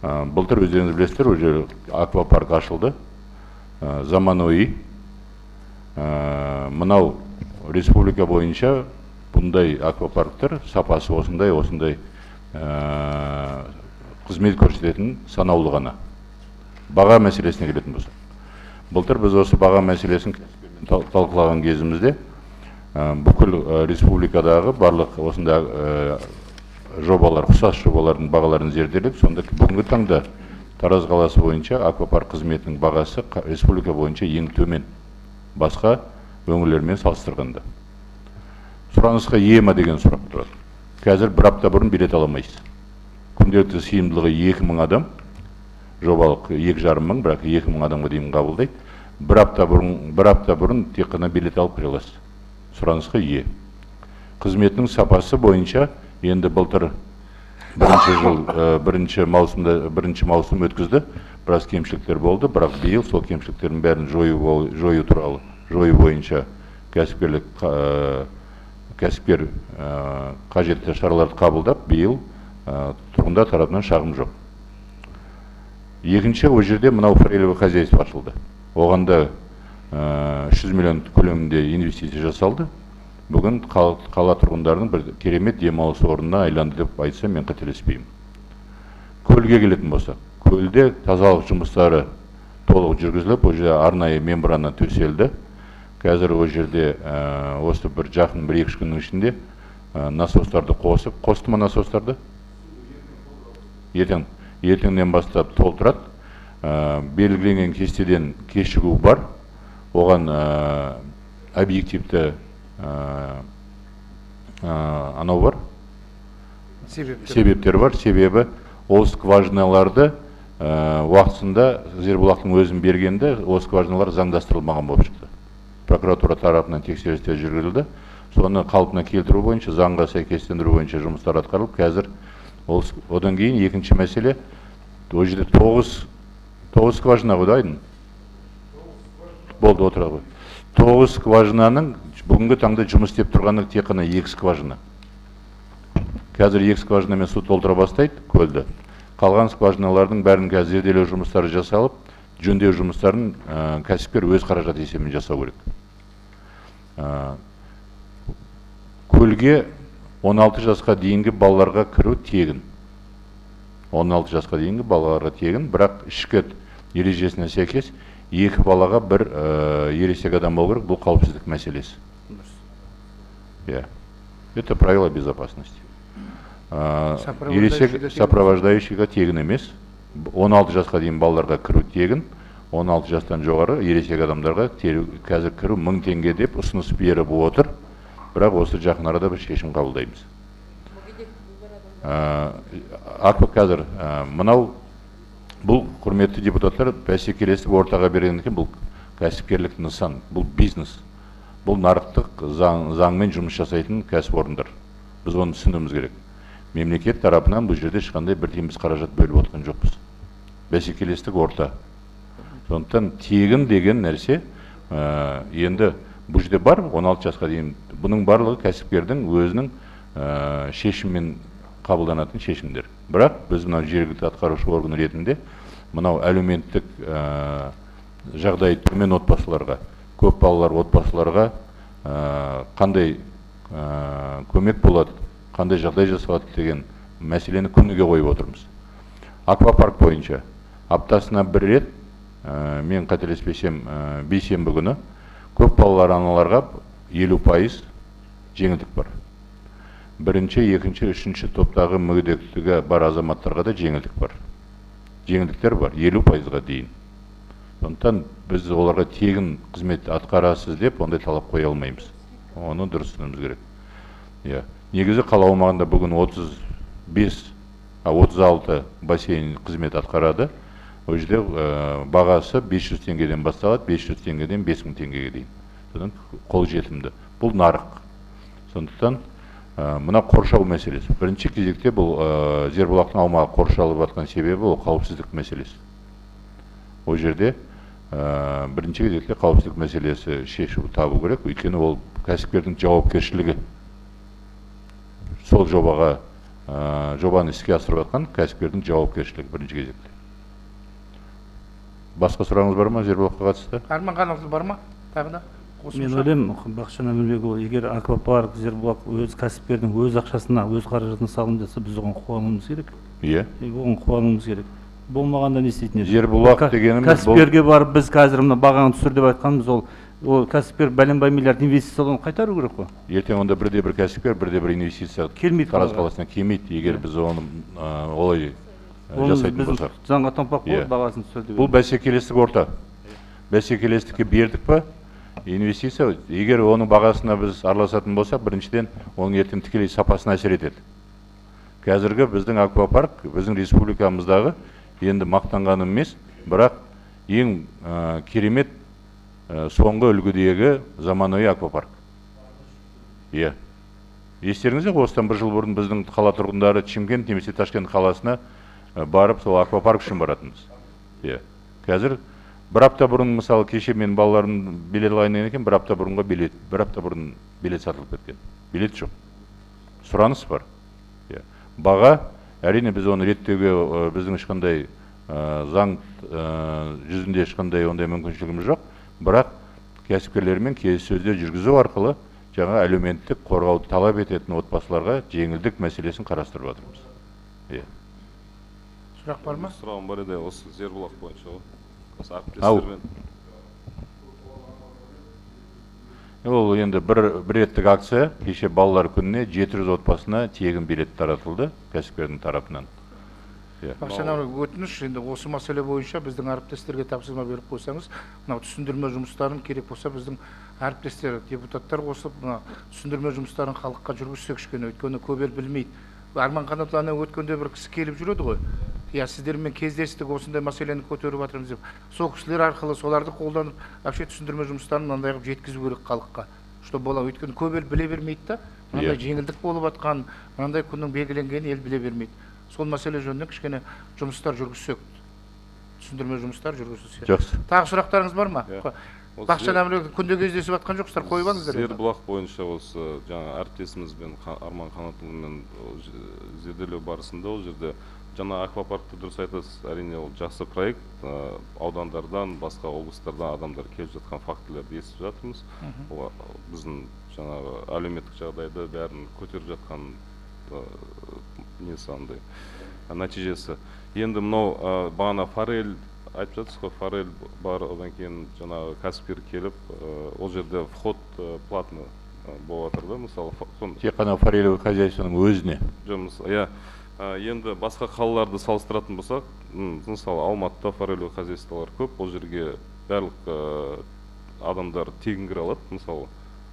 [SPEAKER 5] Былтыр өздеріңіз білесіздер, ол жерде аквапарк ашылды, заманауи. Мынау республика бойынша бұндай аквапарктер сапасы осындай қызмет көрсететін санаулы ғана. Баға мәселесіне келетін болсақ, былтыр біз осы баға мәселесін талқылаған кезімізде бүкіл республикадағы барлық осындай жобалар, ұқсас жобалардың бағаларын зерделеп, сонда бүгінгі таңда Тараз қаласы бойынша аквапарк қызметінің бағасы республика бойынша ең төмен, басқа өңірлермен салыстырғанда. Сұранысқа ие ма деген сұрақ тұрады. Қазір бір апта бұрын билет ала алмайсыз. Күнделікті сыйымдылығы 2000 адам, жобалық 2,5 мың, бірақ 2000 адамға дейін қабылдайды. Бір апта бұрын тек қана билет алып кіре аласыз. Сұранысқа ие. Қызметтің сапасы бойынша енді былтыр бірінші маусым өткізді, біраз кемшіліктер болды, бірақ биыл сол кемшіліктердің бәрін жою бойынша кәсіпкер қажетті шараларды қабылдап, биыл тұрғындар тарапынан шағым жоқ. Екінші, ол жерде мынау форелевый хозяйство ашылды. Оған да 300 миллион көлемінде инвестиция жасалды. Бүгін қала тұрғындарының бір керемет демалыс орнына айланды деп айтсам, мен қателеспеймін. Көлге келетін болсақ, көлде тазалық жұмыстары толық жүргізіліп, ол жерде арнайы мембрана төселді. Қазір ол жерде осы бір жақын 1-2 күннің ішінде насостарды қосып, қосты ма насостарды? Ертеңнен бастап толтырады. Белгіленген кестеден кешігу бар. Оған объективті анау бар, себептер бар. Себебі ол скважиналарды уақытысында Зербұлақтың өзін бергенде ол скважиналар заңдастырылмаған болып шықты. Прокуратура тарапынан тексерістер жүргізілді. Соны қалпына келтіру бойынша, заңға сәйкестендіру бойынша жұмыстар атқарылып, қазір одан кейін екінші мәселе, ол жерде 9 скважина ғой, Айдын? Болды, отыра ғой. 9 скважинаның бүгінгі таңда жұмыс істеп тұрғаны тек қана 2 скважина. Қазір 2 скважинамен су толтыра бастайды көлді. Қалған скважиналардың бәрін қазір зерделеу жұмыстары жасалып, жөндеу жұмыстарын кәсіпкер өз қаражат есебімен жасау керек. Көлге 16 жасқа дейінгі балаларға кіру тегін. 16 жасқа дейінгі балаларға тегін, бірақ ішкі ережесіне сәйкес 2 балаға бір ересек адам болу керек, бұл қауіпсіздік мәселесі. Это правило безопасности. Ересек сопровождающийға тегін емес, 16 жасқа дейін балаларға кіру тегін, 16 жастан жоғары ересек адамдарға қазір кіру 1000 теңге деп ұсыныс беріп отыр, бірақ осы жақын арада бір шешім қабылдаймыз. Қазір мынау бұл, құрметті депутаттар, бәсекелестік ортаға берген екен, бұл кәсіпкерлік нысан, бұл бизнес, бұл нарықтық заңмен жұмыс жасайтын кәсіпорындар. Біз оны түсінуіміз керек. Мемлекет тарапынан бұл жерде ешқандай бір тиын біз қаражат бөліп отқан жоқпыз. Бәсекелестік орта. Сондықтан тегін деген нәрсе енді бұл жерде бар, 16 жасқа дейін. Бұның барлығы кәсіпкердің өзінің шешімімен қабылданатын шешімдер. Бірақ біз мынау жергілікті атқарушы орган ретінде мынау әлеуметтік жағдайы төмен отбасыларға, көп балалар отбасыларға қандай көмек болады, қандай жағдай жасалады деген мәселені күніге қойып отырмыз. Аквапарк бойынша аптасына бір рет, мен қателеспесем, бейсенбі күні көп балалар аналарға 50% жеңілдік бар. Бірінші, екінші, үшінші топтағы мүгедектігі бар азаматтарға да жеңілдік бар. Жеңілдіктер бар, 50%-ға дейін. Сондықтан біз оларға тегін қызмет атқарасыз деп ондай талап қоя алмаймыз. Оны дұрыс түсінуіміз керек. Иә. Негізі қала аумағында бүгін 36 бассейн қызмет атқарады. Ол жерде бағасы 500 теңгеден басталады, 500 теңгеден 5000 теңгеге дейін. Содан қолжетімді. Бұл нарық. Сондықтан мына қоршау мәселесі. Бірінші кезекте бұл Зербұлақтың аумағы қоршалып жатқан себебі ол қауіпсіздік мәселесі. Ол жерде бірінші кезекте қауіпсіздік мәселесі шешу табу керек, өйткені ол кәсіпкердің жауапкершілігі. Сол жобаға, жобаны іске асырып жатқан кәсіпкердің жауапкершілігі бірінші кезекте. Басқа сұрағыңыз бар ма Зербұлаққа қатысты?
[SPEAKER 1] Арман Қанатұлы бар ма? Тағы да?
[SPEAKER 9] Мен ойлаймын, Бақытжан Әмірбекұлы, егер аквапарк Зербұлақ өз кәсіпкердің өз ақшасына, өз қаражатына салынып жатса, біз оған қуануымыз керек.
[SPEAKER 5] Иә.
[SPEAKER 9] Оған қуануымыз керек. Болмағанда не істейтін еді?
[SPEAKER 5] Зербұлақ дегеніміз бұл
[SPEAKER 9] кәсіпкерге барып біз қазір мына бағаны түсір деп айтқанымыз, ол кәсіпкер бәленбай миллиард инвестиция қайтару керек қой.
[SPEAKER 5] Ертең онда бірде бір кәсіпкер, бірде бір инвестиция
[SPEAKER 9] келмейді
[SPEAKER 5] Тараз қаласына келмейді, егер біз оны олай жасайтын болсақ.
[SPEAKER 9] Заңға томпақ болып бағасын түсір деп.
[SPEAKER 5] Бұл бәсекелестік орта. Бәсекелестікке бердік па? Инвестиция, егер оның бағасына біз араласатын болсақ, біріншіден оның ертең тікелей сапасына әсер етеді. Қазіргі біздің аквапарк, біздің республикамыздағы енді мақтанғаным емес, бірақ ең керемет соңғы үлгідегі заманауи аквапарк. Иә. Естеріңізде, осыдан бір жыл бұрын біздің қала тұрғындары Шымкент немесе Ташкент қаласына барып сол аквапарк үшін баратынбыз. Иә. Қазір бір апта бұрын, мысалы, кеше мен балаларым билет алайын деген екен, бір апта бұрынға билет, бір апта бұрын билет сатылып кеткен. Билет жоқ. Сұраныс бар. Иә. Баға, әрине біз оны реттеуге біздің ешқандай заң жүзінде ешқандай ондай мүмкіншілігіміз жоқ, бірақ кәсіпкерлермен келіссөздер жүргізу арқылы жаңа әлеуметтік қорғауды талап ететін отбасыларға жеңілдік мәселесін қарастырып жатырмыз. Иә.
[SPEAKER 1] Сұрақ бар ма?
[SPEAKER 12] Сұрағым бар еді, осы Зербұлақ бойынша ғой. Осы әріптестермен.
[SPEAKER 5] Ол енді бір реттік акция. Кеше балалар күніне 700 отбасына тегін билет таратылды кәсіпкердің тарапынан.
[SPEAKER 1] Бақытжан Әмірбекұлы, өтініш, енді осы мәселе бойынша біздің әріптестерге тапсырма беріп қойсаңыз, мынау түсіндірме жұмыстарын керек болса біздің әріптестер, депутаттар қосып, мына түсіндірме жұмыстарын халыққа жүргізсек кішкене, өйткені көп ел білмейді. Арман Қанатұлы, ана өткенде бір кісі келіп жүреді ғой. Я сіздермен кездестік, осындай мәселені көтеріп жатырмыз деп. Сол кісілер арқылы соларды қолданып, вообще түсіндірме жұмыстарын мынандай қылып жеткізу керек халыққа. Что бола, өйткені көп ел біле бермейді да, мынандай жеңілдік болып жатқан, мынандай күннің белгіленгенін ел біле бермейді. Сол мәселе жөнінде кішкене жұмыстар жүргізсек, түсіндірме жұмыстар жүргізсек.
[SPEAKER 5] Жақсы.
[SPEAKER 1] Тағы сұрақтарыңыз бар ма? Бақытжан Әмірбекұлы, күнде кездесіп жатқан жоқсыздар, қойып алыңыздар.
[SPEAKER 12] Зербұлақ бойынша осы жаңа әріптесімізбен Арман Қанатұлымен зерделеу барысында ол жерде жаңа аквапаркты дұрыс айтасыз, әрине ол жақсы проект, аудандардан, басқа облыстардан адамдар келіп жатқан фактілерді естіп жатырмыз. Ол біздің жаңағы әлеуметтік жағдайды бәрін көтеріп жатқан несі андай нәтижесі. Енді мынау бағана форель айтып жатсыз ғой, форель бар, одан кейін жаңағы кәсіпкер келіп, ол жерде вход платный болып жатыр да, мысалы.
[SPEAKER 5] Тек қана форелевый хозяйствоның өзіне.
[SPEAKER 12] Жоқ, иә. Енді басқа қалаларды салыстыратын болсақ, мысалы Алматыда форелевый хозяйстволар көп, ол жерге барлық адамдар тегін кіре алады, мысалы.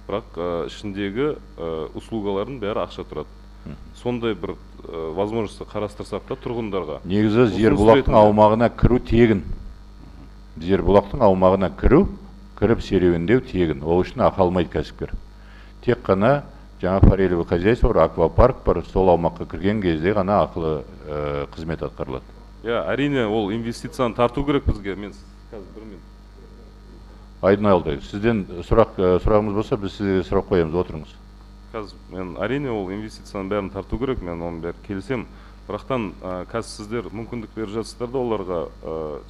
[SPEAKER 12] Бірақ ішіндегі услугалардың бәрі ақша тұрады. Сондай бір возможность қарастырсақ та тұрғындарға.
[SPEAKER 5] Негізі Зербұлақтың аумағына кіру тегін. Зербұлақтың аумағына кіру, кіріп серуендеу тегін. Ол үшін ақы алмайды кәсіпкер. Тек қана жаңа форелевый хозяйство бар, аквапарк бар, сол аумаққа кірген кезде ғана ақылы қызмет атқарылады.
[SPEAKER 12] Иә, әрине ол инвестицияны тарту керек бізге. Мен қазір бір минут.
[SPEAKER 5] Айдын Айлдай, сізден сұрағымыз болса, біз сізге сұрақ қоямыз, отырыңыз.
[SPEAKER 12] Қазір мен әрине ол инвестицияның бәрін тарту керек, мен оның бәрін келісемін. Бірақтан қазір сіздер мүмкіндік беріп жатсыздар да оларға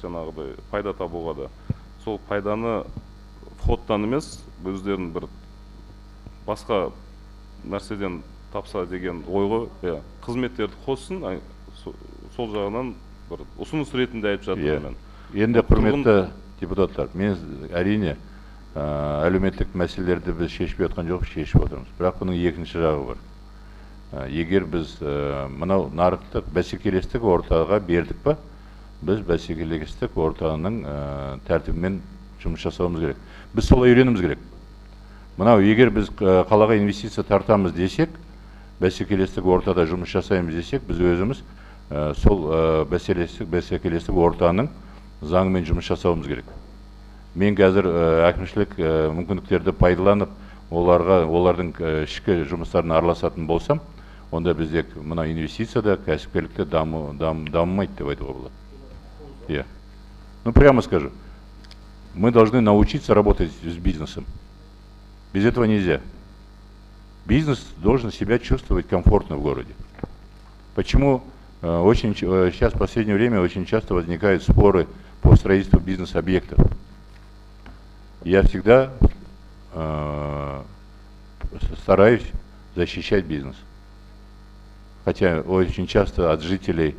[SPEAKER 12] жаңағыдай пайда табуға да. Сол пайданы входтан емес, өздерін бір басқа нәрседен тапса деген ой ғой, иә, қызметтерді қоссын, сол жағынан бір ұсыныс ретінде айтып жатырмын мен.
[SPEAKER 5] Енді құрметті депутаттар, мен әрине әлеуметтік мәселелерді біз шешпей отқан жоқ, шешіп отырмыз. Бірақ бұның екінші жағы бар. Егер біз мынау нарықтық бәсекелестік ортаға бердік па, Біз бәсекелестік ортаның тәртібімен жұмыс жасауымыз керек. Біз солай үйренуіміз керек. Мынау егер біз қалаға инвестиция тартамыз десек, бәсекелестік ортада жұмыс жасаймыз десек, біз өзіміз сол бәсекелестік ортаның заңымен жұмыс жасауымыз керек. Мен қазір әкімшілік мүмкіндіктерді пайдаланып, олардың ішкі жұмыстарына араласатын болсам, онда бізде мына инвестицияда, кәсіпкерлікте дамымайды деп айтуға болады. Иә. Ну, прямо скажу, мы должны научиться работать с бизнесом. Без этого нельзя. Бизнес должен себя чувствовать комфортно в городе. Почему сейчас в последнее время очень часто возникают споры по строительству бизнес-объектов? Я всегда стараюсь защищать бизнес. Хотя очень часто от жителей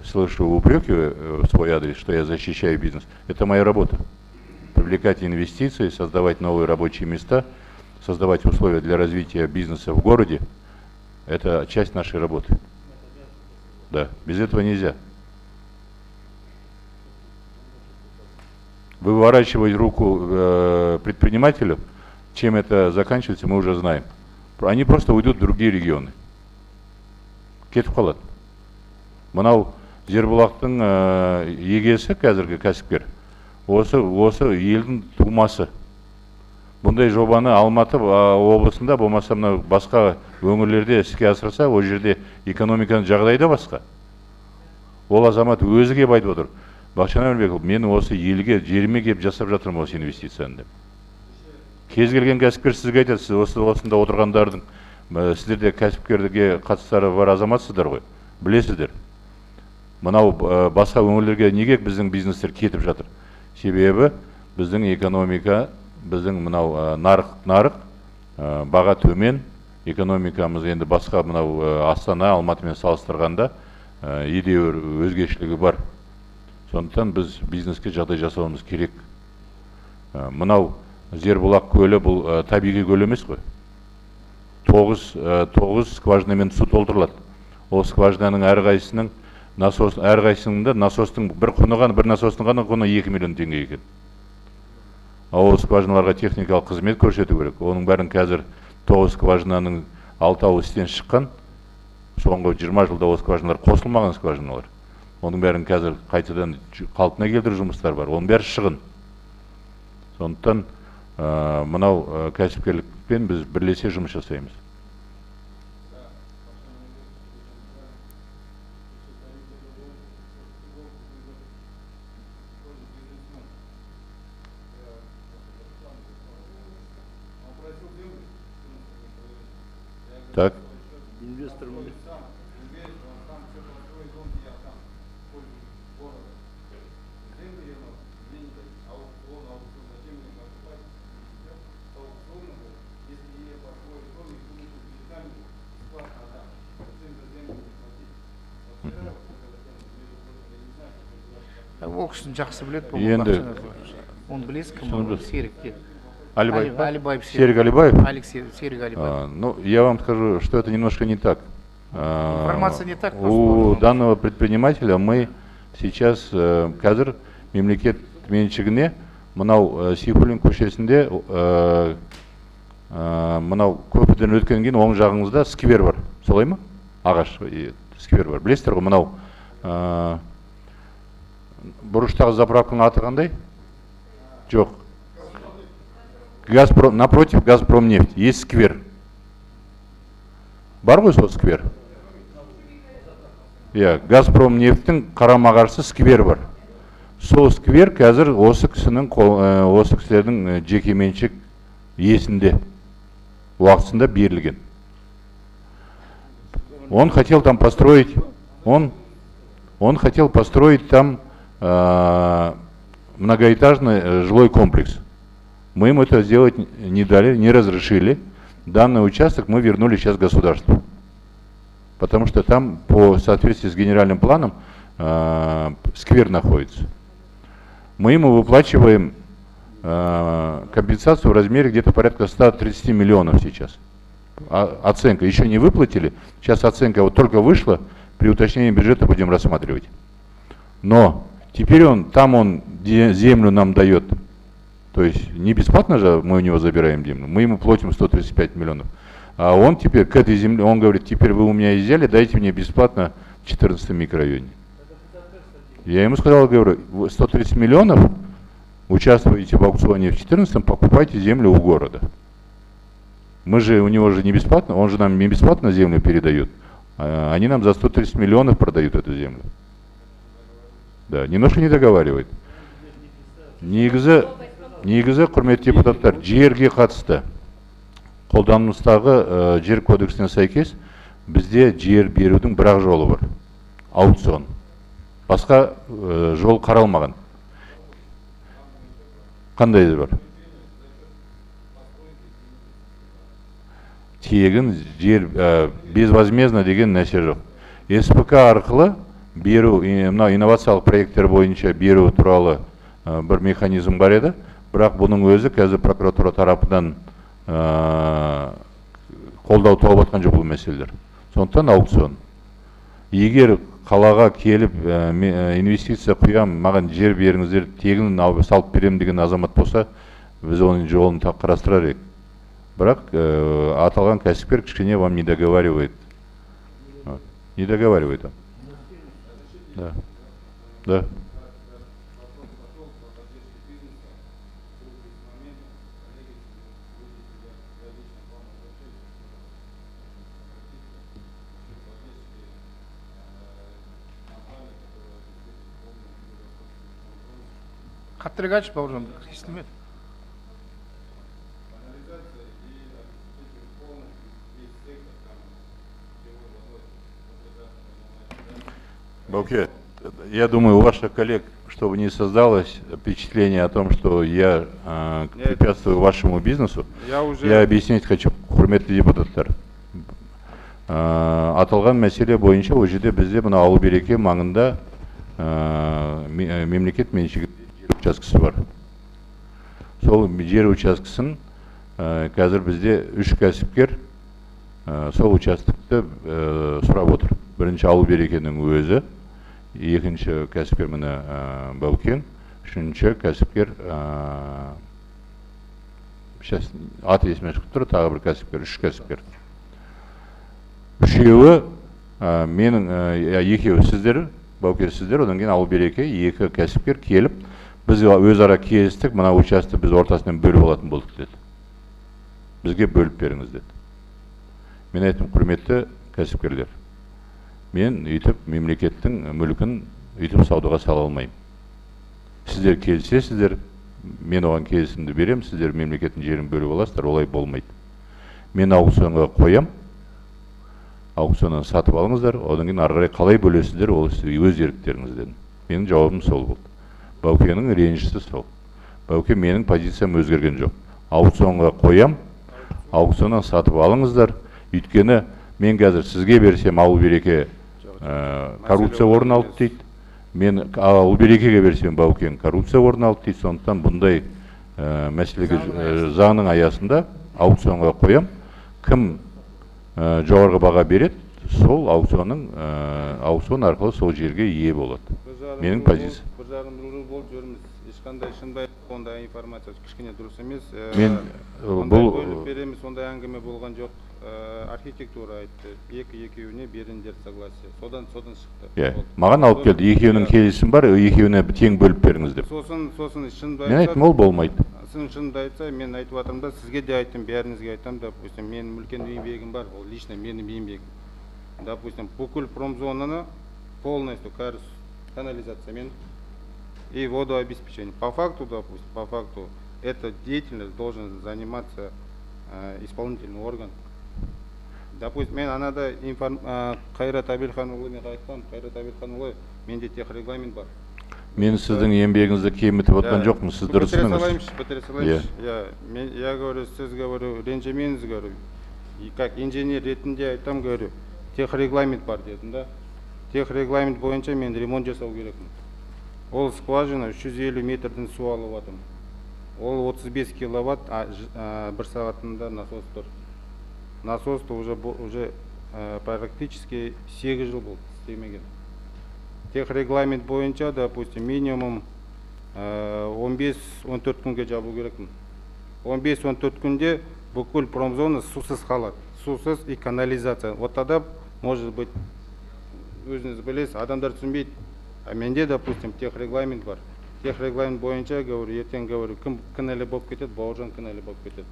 [SPEAKER 5] слышу упреки в свой адрес, что я защищаю бизнес. Это моя работа. Привлекать инвестиции, создавать новые рабочие места, создавать условия для развития бизнеса в городе. Это часть нашей работы. Да, без этого нельзя. Выворачивать руку предпринимателю, чем это заканчивается, мы уже знаем. Они просто уйдут в другие регионы. Кетіп қалады. Мынау Зербұлақтың егесі, қазіргі кәсіпкер, осы елдің тумасы. Бұндай жобаны Алматы облысында, болмаса мынау басқа өңірлерде іске асырса, ол жерде экономиканың жағдайы да басқа. Ол азамат өзі келіп айтып отыр: Бақытжан Әмірбекұлы, мен осы елге, жеріме келіп жасап жатырмын осы инвестицияны деп. Кез келген кәсіпкер сізге айтады, сіз осында отырғандардың, сіздер де кәсіпкерлікке қатыстары бар азаматсыздар ғой, білесіздер. Мынау басқа өңірлерге неге біздің бизнестер кетіп жатыр? Себебі біздің экономика, біздің мынау нарық, баға төмен, экономикамыз енді басқа мынау Астана, Алматымен салыстырғанда едәуір өзгешілігі бар. Сондықтан біз бизнеске жағдай жасауымыз керек. Мынау Зербұлақ көлі бұл табиғи көл емес қой. 9 скважинамен су толтырылады. Ол скважинаның әрқайсысының насос, әрқайсысында насостың бір құны ғана, бір насостың ғана құны 2 миллион теңге екен. Ал ол скважиналарға техникалық қызмет көрсету керек. Оның бәрін қазір 9 скважинаның 6-ауы істен шыққан. Соңғы 20 жылда ол скважиналар қосылмаған скважиналар. Оның бәрін қазір қайтадан қалпына келтіру жұмыстары бар. Оның бәрі шығын. Сондықтан мынау кәсіпкерлікпен біз бірлесе жұмыс жасаймыз. Так.
[SPEAKER 7] Инвестор.
[SPEAKER 1] Ол кісіні жақсы біледі,
[SPEAKER 5] енді
[SPEAKER 1] оны білесіз кім? Серік.
[SPEAKER 5] Алибаев.
[SPEAKER 1] Алибаев.
[SPEAKER 5] Серик Алибаев?
[SPEAKER 1] Серик Алибаев.
[SPEAKER 5] Ну, я вам скажу, что это немножко не так.
[SPEAKER 1] Информация не так.
[SPEAKER 5] У данного предпринимателя мы сейчас қазір мемлекет меншігіне мынау Сейфуллин көшесінде мынау көпірден өткеннен кейін оң жағыңызда сквер бар. Солай ма? Ағаш сквер бар. Білесіздер ғой, мынау бұрыштағы заправканың аты қандай? Жоқ. Газпром, напротив Газпромнефть есть сквер. Бар ғой сол сквер? Иә, Газпромнефтің қарама-қарсы сквер бар. Сол сквер қазір осы кісінің, осы кісілердің жекеменшік иесінде, уақытысында берілген. Он хотел там построить, он хотел построить там многоэтажный жилой комплекс. Мы им это сделать не дали, не разрешили. Данный участок мы вернули сейчас государству. Потому что там, по соответствии с генеральным планом, сквер находится. Мы ему выплачиваем компенсацию в размере где-то порядка 130 миллионов сейчас. Оценка еще не выплатили. Сейчас оценка вот только вышла, при уточнении бюджета будем рассматривать. Но Теперь он, там он землю нам дает. То есть не бесплатно же мы у него забираем землю, мы ему платим 135 миллионов. А он теперь к этой земле, он говорит, теперь вы у меня изъяли, дайте мне бесплатно в 14 микрорайоне. Я ему сказал, говорю, 130 миллионов, участвуете в аукционе в 14-м, покупайте землю у города. Мы же у него же не бесплатно, он же нам не бесплатно землю передает, а они нам за 130 миллионов продают эту землю. Да, немножко не договаривает. Негізі, құрметті депутаттар, жерге қатысты қолданыстағы жер кодексіне сәйкес бізде жер берудің бір ақ жолы бар. Аукцион. Басқа жол қаралмаған. Қандай бар? Тегін жер безвозмездно деген нәрсе жоқ. СПК арқылы беру, мынау инновациялық проекттер бойынша беру туралы бір механизм бар еді, бірақ бұның өзі қазір прокуратура тарапынан қолдау тауып жатқан жоқ бұл мәселелер. Сондықтан аукцион. Егер қалаға келіп инвестиция құям, маған жер беріңіздер, тегін салып беремін деген азамат болса, біз оның жолын қарастырар едік. Бірақ аталған кәсіпкер кішкене вам не договаривает. Не договаривает он. Да. Да.
[SPEAKER 1] Қаттырақ айтшы, Бауыржан, естілмеді.
[SPEAKER 5] Бауке, я думаю, у ваших коллег, чтобы не создалось впечатление о том, что я препятствую вашему бизнесу, я объяснить хочу, құрметті депутаттар. Аталған мәселе бойынша ол жерде бізде мына Ауыл Береке маңында мемлекет меншігінде жер учаскесі бар. Сол жер учаскесін қазір бізде 3 кәсіпкер сол участокты сұрап отыр. Бірінші Ауыл Берекенің өзі, екінші кәсіпкер міне Баукен, үшінші кәсіпкер, сейчас аты есіме шығып тұр, тағы бір кәсіпкер, 3 кәсіпкер. Үшеуі менің, екеуі сіздер, Баукен сіздер, одан кейін Ауыл Береке, 2 кәсіпкер келіп, біз өзара келістік, мына участокты біз ортасынан бөліп алатын болдық деді. Бізге бөліп беріңіз деді. Мен айттым, құрметті кәсіпкерлер, мен өйтіп мемлекеттің мүлкін өйтіп саудаға сала алмаймын. Сіздер келісесіздер, мен оған келісімді беремін, сіздер мемлекеттің жерін бөліп аласыздар, олай болмайды. Мен аукционға қоям, аукционнан сатып алыңыздар, одан кейін ары қарай қалай бөлесіздер, ол өз еріктеріңіз дедім. Менің жауабым сол болды. Баукенің ренжісі сол. Бауке, менің позициям өзгерген жоқ. Аукционға қоям, аукционнан сатып алыңыздар, өйткені мен қазір сізге берсем Ауыл Береке коррупция орын алды дейді. Мен Ауыл Берекеге берсем Баукен коррупция орын алды дейді. Сондықтан бұндай мәселеге заңның аясында аукционға қоям. Кім жоғарғы баға береді, сол аукцион арқылы сол жерге ие болады. Менің позициям.
[SPEAKER 3] 1,5 жыл болып жүрміз. Ешқандай шындай ондай информация кішкене дұрыс емес.
[SPEAKER 5] Мен бұл
[SPEAKER 3] бөліп береміз, ондай әңгіме болған жоқ. Архитектура айтты, екеуіне беріңдер согласие. Содан шықты.
[SPEAKER 5] Иә, маған алып келді, екеуінің келісімі бар, екеуіне тең бөліп беріңіз деп.
[SPEAKER 3] Сосын шынымды айтса,
[SPEAKER 5] мен айттым, ол болмайды.
[SPEAKER 3] Шынымды айтса, мен айтып жатырмын да, сізге де айттым, бәріңізге айтамын, допустим, менің үлкен еңбегім бар, ол лично менің еңбегім. Допустим, бүкіл промзонаны полностью канализациямен и водообеспечение. По факту, допустим, по факту, эта деятельность должен заниматься исполнительный орган. Допустим, мен анада Қайрат Әбілханұлымен айтқам, Қайрат Әбілханұлы, менде техрегламент бар.
[SPEAKER 5] Мен сіздің еңбегіңізді кемітіп отқан жоқпын, сіз дұрыс.
[SPEAKER 3] Бітіре салайыншы. Я говорю, сіз говорю, ренжімеңіз, говорю. И как инженер ретінде айтам, говорю, техрегламент бар дедім да. Техрегламент бойынша мен ремонт жасау керекпін. Ол скважина 350 метрден су алып жатырмын. Ол 35 киловатт бір сағатында насос тұр. Насос уже практически 8 жыл болды істемеген. Техрегламент бойынша, допустим, минимум 15-14 күнге жабу керекпін. 15-14 күнде бүкіл промзона сусыз қалады. Сусыз и канализация. Вот тогда, может быть, өзіңіз білесіз, адамдар түсінбейді. А менде, допустим, техрегламент бар. Техрегламент бойынша, говорю, ертең, говорю, кім кінәлі болып кетеді, Бауыржан кінәлі болып кетеді.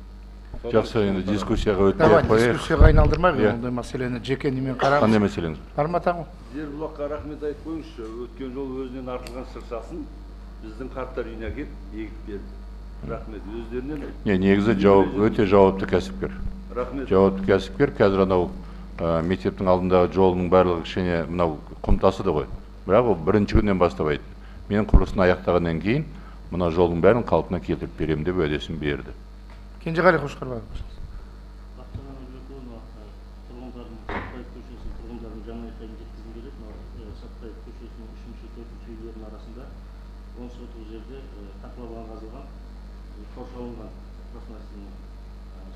[SPEAKER 5] Жақсы, енді дискуссияға өтпей
[SPEAKER 1] Давай,
[SPEAKER 5] ақ қояйық.
[SPEAKER 1] Дискуссияға айналдырмайық
[SPEAKER 5] Иә.
[SPEAKER 1] Ондай мәселені, жеке немен қараңыз.
[SPEAKER 5] Қандай мәселеңіз?
[SPEAKER 1] Бар ма тағы?
[SPEAKER 4] Зербұлаққа рахмет айтып қойыңызшы. Өткен жолы өзінен артылған шыршасын біздің қарттар үйіне әкеліп егіп берді. Рахмет өздерінен.
[SPEAKER 5] Не, негізі жауап, өте жауапты кәсіпкер.
[SPEAKER 4] Рахмет.
[SPEAKER 5] Жауапты кәсіпкер. Қазір анау мектептің алдындағы жолының барлығы кішкене мынау құм тасыды ғой. Бірақ ол бірінші күннен бастап айтты. Мен құрылысын аяқтағаннан кейін мына жолдың бәрін қалпына келтіріп беремін деп уәдесін берді.
[SPEAKER 1] Кенжеғали Қошқарбаев.
[SPEAKER 7] Бақытжан Аманбекұлы, тұрғындардың, Сәтбаев көшесінің тұрғындарының жан айқайын жеткізгім келеді. Мынау Сәтбаев көшесінің үшінші, төртінші үйлерінің арасында 10 сотық жерде котлован қазылған, қоршалынған профнастилмен.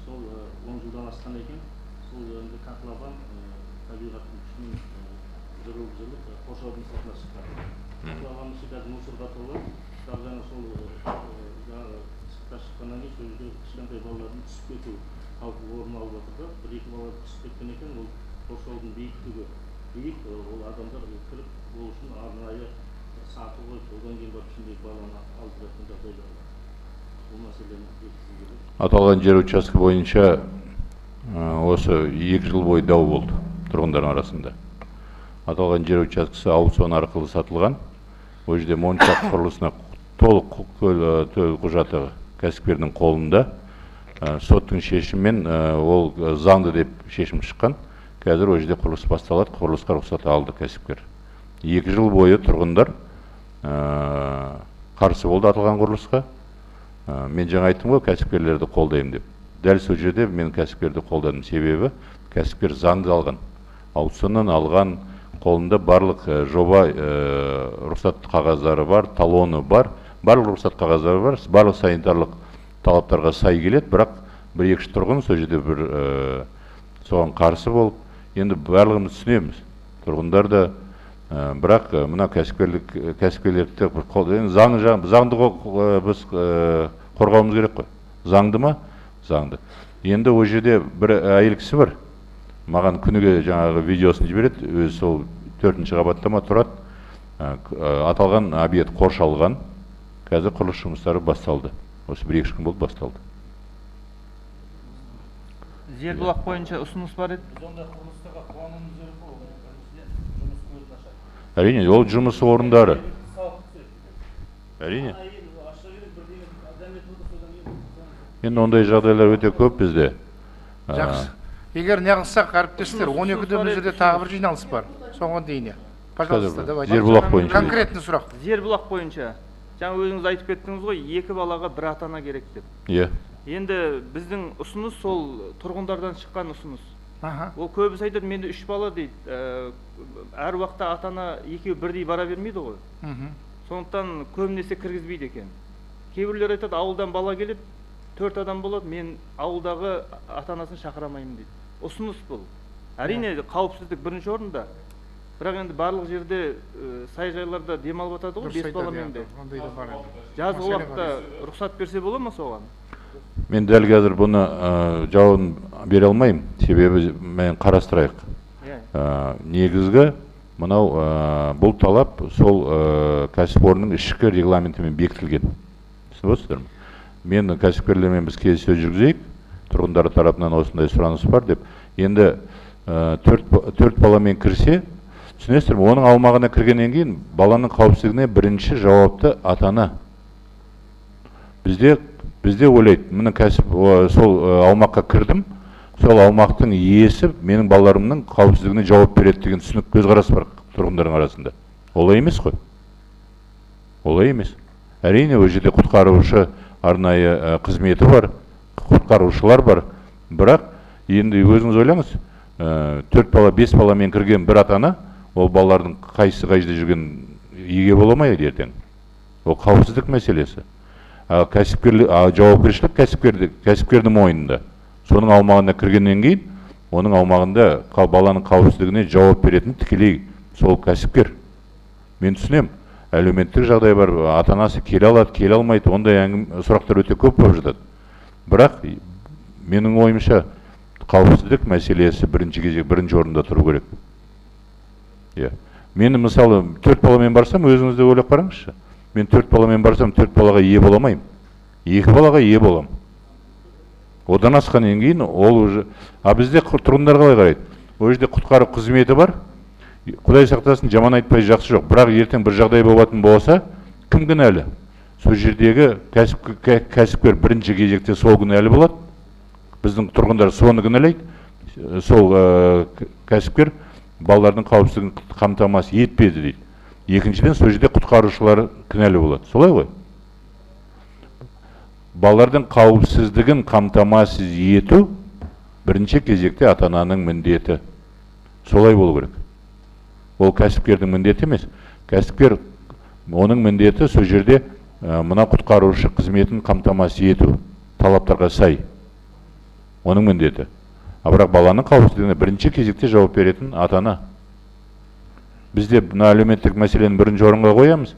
[SPEAKER 7] Сол 10 жылдан асқан екен. Сол енді котлован табиғаттың күшімен жырылып жырылып қоршаудың сыртына шыққан. Котлованның іші қазір мусорға толы. Бірақ жаңа сол жаңағы сыртқа шыққаннан кейін сол жерге кішкентай балалардың түсіп кету қаупі орын алып жатыр да. Бір екі бала түсіп кеткен екен. Ол қоршаудың биіктігі биік, ол адамдар кіріп, ол үшін арнайы саты қойып, одан кейін барып ішіндегі баланы алып жатқан жағдайлар бар. Бұл мәселені жеткізгім келеді.
[SPEAKER 5] Аталған жер учаскі бойынша осы 2 жыл бойы дау болды тұрғындардың арасында. Аталған жер учаскесі аукцион арқылы сатылған. Ол жерде моншақ құрылысына толық төлқұжаты кәсіпкердің қолында. Соттың шешімімен ол заңды деп шешім шыққан. Қазір ол жерде құрылыс басталады, құрылысқа рұқсат алды кәсіпкер. 2 жыл бойы тұрғындар қарсы болды аталған құрылысқа. Мен жаңа айттым ғой, кәсіпкерлерді қолдаймын деп. Дәл сол жерде мен кәсіпкерді қолдадым. Себебі кәсіпкер заңды алған, аукционнан алған, қолында барлық жоба рұқсат қағаздары бар, талоны бар, барлық рұқсат қағаздары бар, барлық санитарлық талаптарға сай келеді. Бірақ бір екі үш тұрғын сол жерде бір соған қарсы болып, енді барлығымыз түсінеміз, тұрғындар да, бірақ мына кәсіпкерлік, кәсіпкерлерді бір енді заң, заңды біз қорғауымыз керек қой. Заңды ма? Заңды. Енді ол жерде бір әйел кісі бар, маған күніге жаңағы видеосын жібереді, өзі сол төртінші қабатта ма тұрады. Аталған объект қоршалған, қазір құрылыс жұмыстары басталды. Осы бір екі үш күн болды, басталды.
[SPEAKER 13] Зербұлақ бойынша ұсыныс бар еді.
[SPEAKER 9] Біз ондай құрылыстарға қуануымыз керек қой. Ол біріншіден, жұмыс көзін ашады.
[SPEAKER 5] Әрине, ол жұмыс орындары.
[SPEAKER 9] Салық түседі.
[SPEAKER 5] Әрине.
[SPEAKER 9] Әйел аша керек, бірдеңе дәметіп отыр, содан кейін
[SPEAKER 5] Енді ондай жағдайлар өте көп бізде.
[SPEAKER 1] Жақсы. Егер неғылсақ, әріптестер, 12-де
[SPEAKER 13] Ұсыныс
[SPEAKER 1] бұл
[SPEAKER 13] бар
[SPEAKER 1] жерде
[SPEAKER 13] еді.
[SPEAKER 1] Тағы бір жиналыс бар. Соған дейін. Пожалуйста,
[SPEAKER 5] Қазір
[SPEAKER 1] давайте.
[SPEAKER 5] Зербұлақ бойынша.
[SPEAKER 1] Конкретный сұрақ.
[SPEAKER 13] Зербұлақ бойынша. Жаңа өзіңіз айтып кеттіңіз ғой, екі балаға бір ата ана керек деп.
[SPEAKER 5] Иә.
[SPEAKER 13] Енді біздің ұсыныс, сол тұрғындардан шыққан ұсыныс. Ол көбісі айтады, менде үш бала дейді. Әр уақытта ата ана екеуі бірдей бара бермейді ғой. Сондықтан көбінесе кіргізбейді екен. Кейбіреулер айтады, ауылдан бала келеді, төрт адам болады, мен ауылдағы ата анасын шақыра алмаймын дейді. Ұсыныс бұл. Әрине, қауіпсіздік бірінші орында. Бірақ енді барлық жерде саяжайларда демалып жатады ғой,
[SPEAKER 1] Дұрыс
[SPEAKER 13] бес
[SPEAKER 1] айтады,
[SPEAKER 13] баламен
[SPEAKER 1] иә,
[SPEAKER 13] де.
[SPEAKER 1] ондай да бар енді.
[SPEAKER 13] Жазғы
[SPEAKER 1] Мәселе бар.
[SPEAKER 13] уақытта рұқсат берсе бола ма соған?
[SPEAKER 5] Мен дәл қазір бұны жауабын бере алмаймын, себебі мен қарастырайық.
[SPEAKER 13] Иә.
[SPEAKER 5] Негізгі мынау бұл талап сол кәсіпорынның ішкі регламентімен бекітілген. Түсініп отырсыздар ма? Мен кәсіпкерлермен біз келіссөз жүргізейік, тұрғындар тарапынан осындай сұраныс бар деп. Енді төрт баламен кірсе, түсінесіздер ме, оның аумағына кіргеннен кейін баланың қауіпсіздігіне бірінші жауапты ата ана. Бізде ойлайды, міне, кәсіп сол аумаққа кірдім, сол аумақтың иесі менің балаларымның қауіпсіздігіне жауап береді деген түсінік, көзқарас бар тұрғындардың арасында. Олай емес қой. Олай емес. Әрине, ол жерде құтқарушы арнайы қызметі бар, құтқарушылар бар. Бірақ енді өзіңіз ойлаңыз, төрт бала, бес баламен кірген бір ата ана, ол балалардың қайсысы қай жерде жүргенін еге бола алмайды ертең. Ол қауіпсіздік мәселесі. А кәсіпкерлік, а жауапкершілік кәсіпкердің мойнында. Соның аумағына кіргеннен кейін, оның аумағында баланың қауіпсіздігіне жауап беретін тікелей сол кәсіпкер. Мен түсінемін, әлеуметтік жағдай бар, ата-анасы келе алады, келе алмайды, ондай сұрақтар өте көп болып жатады. Бірақ менің ойымша қауіпсіздік мәселесі бірінші кезек, бірінші орында тұру керек. Иә. Мен мысалы 4 баламен барсам, өзіңіз де ойлап қараңызшы. Мен 4 баламен барсам, 4 балаға ие бола алмаймын. 2 балаға ие боламын. Одан асқаннан кейін ол уже, а бізде тұрғындар қалай қарайды? Ол жерде құтқару қызметі бар. Құдай сақтасын, жаман айтпай жақсы жоқ. Бірақ ертең бір жағдай болатын болса, кім кінәлі? Сол жердегі кәсіпкер бірінші кезекте сол кінәлі болады. Біздің тұрғындар соны кінәлайды. Сол кәсіпкер балалардың қауіпсіздігін қамтамасыз етпеді дейді. Екіншіден, сол жерде құтқарушылар кінәлі болады. Солай ғой? Балалардың қауіпсіздігін қамтамасыз ету бірінші кезекте ата-ананың міндеті. Солай болу керек. Ол кәсіпкердің міндеті емес. Кәсіпкер, оның міндеті сол жерде мына құтқарушы қызметін қамтамасыз ету, талаптарға сай. Оның міндеті. А бірақ баланың қауіпсіздігіне бірінші кезекте жауап беретін ата-ана. Бізде мына әлеуметтік мәселені бірінші орынға қоямыз.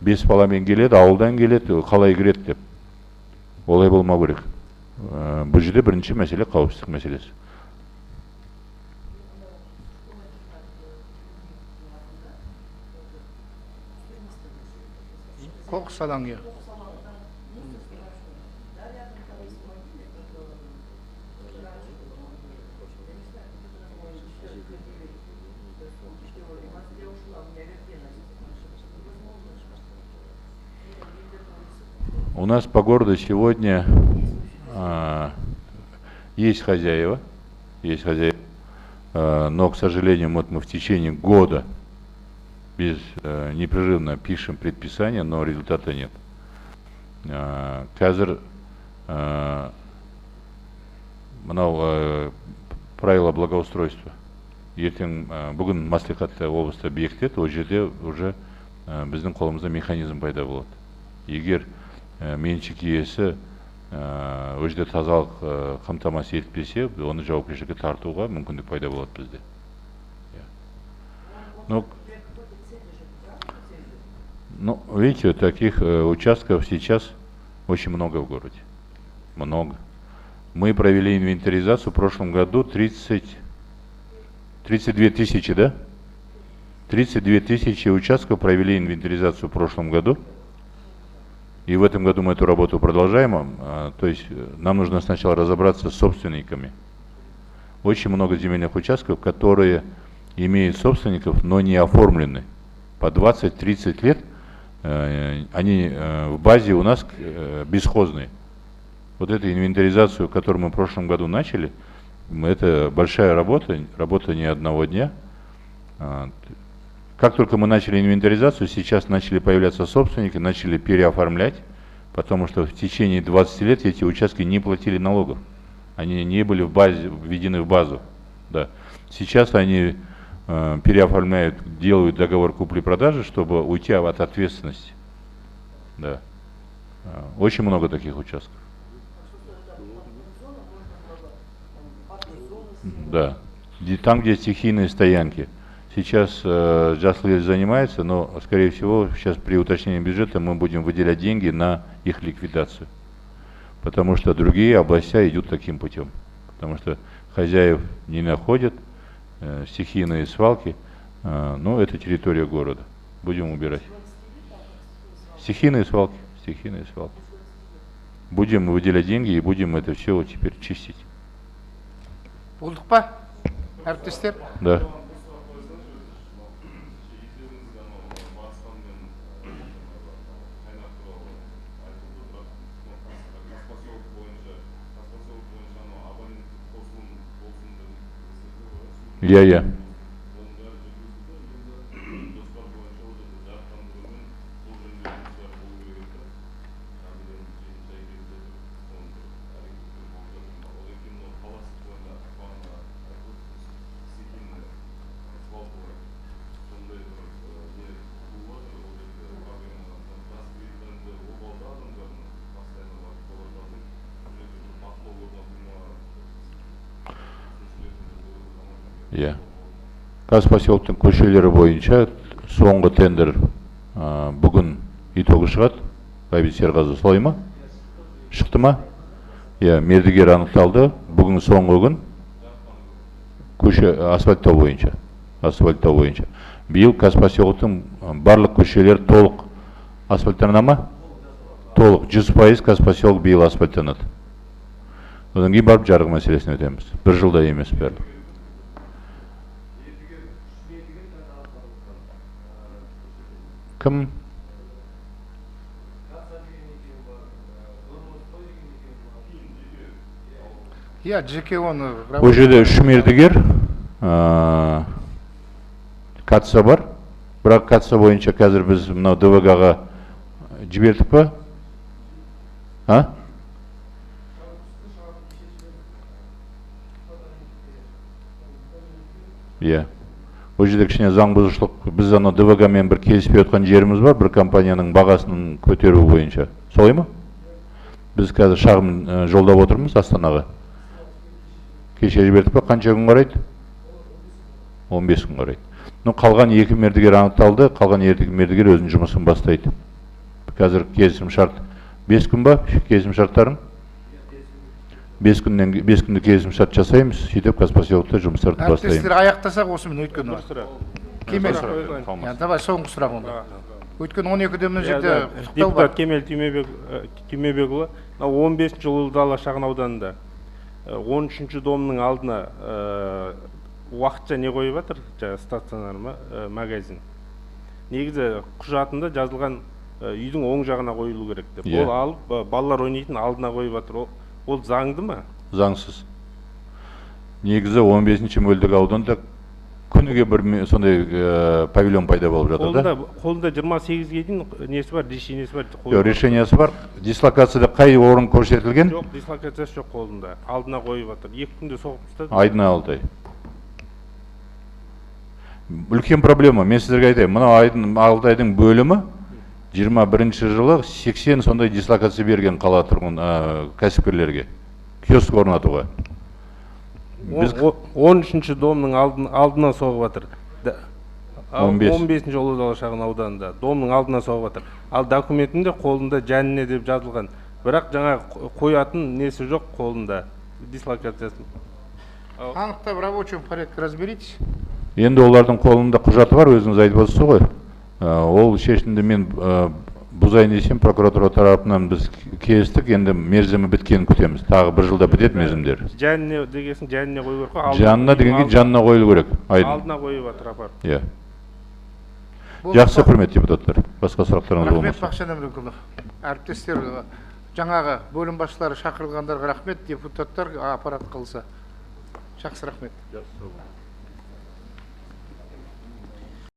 [SPEAKER 5] 5 баламен келеді, ауылдан келеді, қалай кіреді деп. Олай болмау керек. Бұл жерде бірінші мәселе қауіпсіздік мәселесі.
[SPEAKER 1] Қоқыс алаңы.
[SPEAKER 5] У нас по городу сегодня есть хозяева, но, к сожалению, вот мы в течение года непрерывно пишем предписания, но результата нет. Қазір мынау правила благоустройства. Ертең бүгін мәслихатта облыста бекітеді, ол жерде уже біздің қолымызда механизм пайда болады. Егер меншік иесі ол жерде тазалық қамтамасыз етпесе, оны жауапкершілікке тартуға мүмкіндік пайда болады бізде. Ну, видите, таких участков сейчас очень много в городе. Много. Мы провели инвентаризацию в прошлом году 32 тысячи, да? 32 тысячи участков провели инвентаризацию в прошлом году. И в этом году мы эту работу продолжаем. То есть нам нужно сначала разобраться с собственниками. Очень много земельных участков, которые имеют собственников, но не оформлены. По 20-30 лет они в базе у нас бесхозные. Вот эту инвентаризацию, которую мы в прошлом году начали, это большая работа, работа не одного дня. Как только мы начали инвентаризацию, сейчас начали появляться собственники, начали переоформлять, потому что в течение 20 лет эти участки не платили налогов. Они не были в базе, введены в базу. Да. Сейчас они переоформляют, делают договор купли-продажи, чтобы уйти от ответственности. Да. Очень много таких участков. Да. Там, где стихийные стоянки. Сейчас Жасыл занимается, но, скорее всего, сейчас при уточнении бюджета мы будем выделять деньги на их ликвидацию. Потому что другие областя идут таким путем. Потому что хозяев не находят, стихийные свалки, но это территория города. Будем убирать. Стихийные свалки, стихийные свалки. Будем выделять деньги и будем это все вот теперь чистить.
[SPEAKER 1] Болдық па, әріптестер?
[SPEAKER 5] Да. Я. Иә. Қазпоселоктың көшелері бойынша Соңғы тендер бүгін итогі шығады. Ғабит Серғазы, солай ма? Шықты ма? Иә, мердігер анықталды. Бүгін соңғы күн. Көше асфальттау бойынша. Асфальттау бойынша. Биыл Казпоселоктың барлық көшелері толық асфальттана ма? Толық 100% Казпоселок биыл асфальттанады. Одан кейін барып жарық мәселесіне өтеміз. Бір жылда емес барлық. Кім?
[SPEAKER 1] Иә, жеке оны.
[SPEAKER 5] Ол жерде 3 мердігер, КАТСА бар. Бірақ КАТСА бойынша қазір біз мынау ДВГ-ға жібердік па? А? Иә. Ол жерде кішкене заң бұзушылық, біз ана ДВГ-мен бір келіспей отқан жеріміз бар, бір компанияның бағасын көтеру бойынша. Солай ма? Біз қазір шағым жолдап отырмыз Астанаға. Кеше жібердік па, қанша күн қарайды? 15 күн қарайды. Ну, қалған 2 мердігер анықталды, қалған 2 мердігер өзінің жұмысын бастайды. Қазір келісім шарт 5 күн ба? Келісім шарттарын? 5 күндік келісім шарт жасаймыз, сөйтіп Казпоселокта жұмыстарды бастаймыз.
[SPEAKER 1] Әріптестер, аяқтасақ осымен, өйткені. Кемел. Давай соңғы сұрақ онда. Өйткені 12-де мына жерде құттықтау бар.
[SPEAKER 14] Депутат Кемел Түймебекұлы, 15 Ұлы Дала шағын ауданында 13-ші домның алдына уақытша не қойып жатыр, жаңағы стационар ма, магазин. Негізі құжатында жазылған үйдің оң жағына қойылу керек деп. Ол алып, балалар ойнайтын алдына қойып жатыр. Ол заңды ма?
[SPEAKER 5] Заңсыз. Негізі 15-ші мөлдір ауданда күніге бір сондай павильон пайда болып жатыр да.
[SPEAKER 14] Қолында 28-ге дейін несі бар, решениесі бар.
[SPEAKER 5] Жоқ, решениесі бар. Дислокацияда қай орын көрсетілген?
[SPEAKER 14] Жоқ, дислокациясы жоқ қолында. Алдына қойып жатыр. 2 күнде соғып тастады.
[SPEAKER 5] Айдын Алтай. Үлкен проблема, мен сіздерге айтайын. Мынау Айдын Алтайдың бөлімі 21-ші жылы 80 сондай дислокация берген қала тұрғын кәсіпкерлерге киоск орнатуға.
[SPEAKER 14] 13-ші домның алдына соғып жатыр. 15-ші Ұлы Дала шағын ауданында домның алдына соғып жатыр. Ал документінде қолында жанына деп жазылған. Бірақ жаңа қоятын несі жоқ қолында, дислокациясын.
[SPEAKER 1] Анықтап в рабочем порядке разберитесь.
[SPEAKER 5] Енді олардың қолында құжаты бар, өзіңіз айтып отырсыз ғой. Ол шешімді мен бұзайын десем, прокуратура тарапынан біз келістік, енді мерзімі біткенін күтеміз. Тағы бір жылда бітеді мерзімдер.
[SPEAKER 14] Жанына дегесін жанына қою керек қой.
[SPEAKER 5] Жанына дегенге жанына қойылу керек.
[SPEAKER 14] Алдына қойып жатыр апарып.
[SPEAKER 5] Иә. Жақсы, құрметті депутаттар. Басқа сұрақтарыңыз болмаса.
[SPEAKER 1] Рахмет, Бақытжан Әмірқұлов. Әріптестер, жаңағы бөлім басшылары шақырылғандарға рахмет, депутаттар аппарат қылса. Жақсы, рахмет.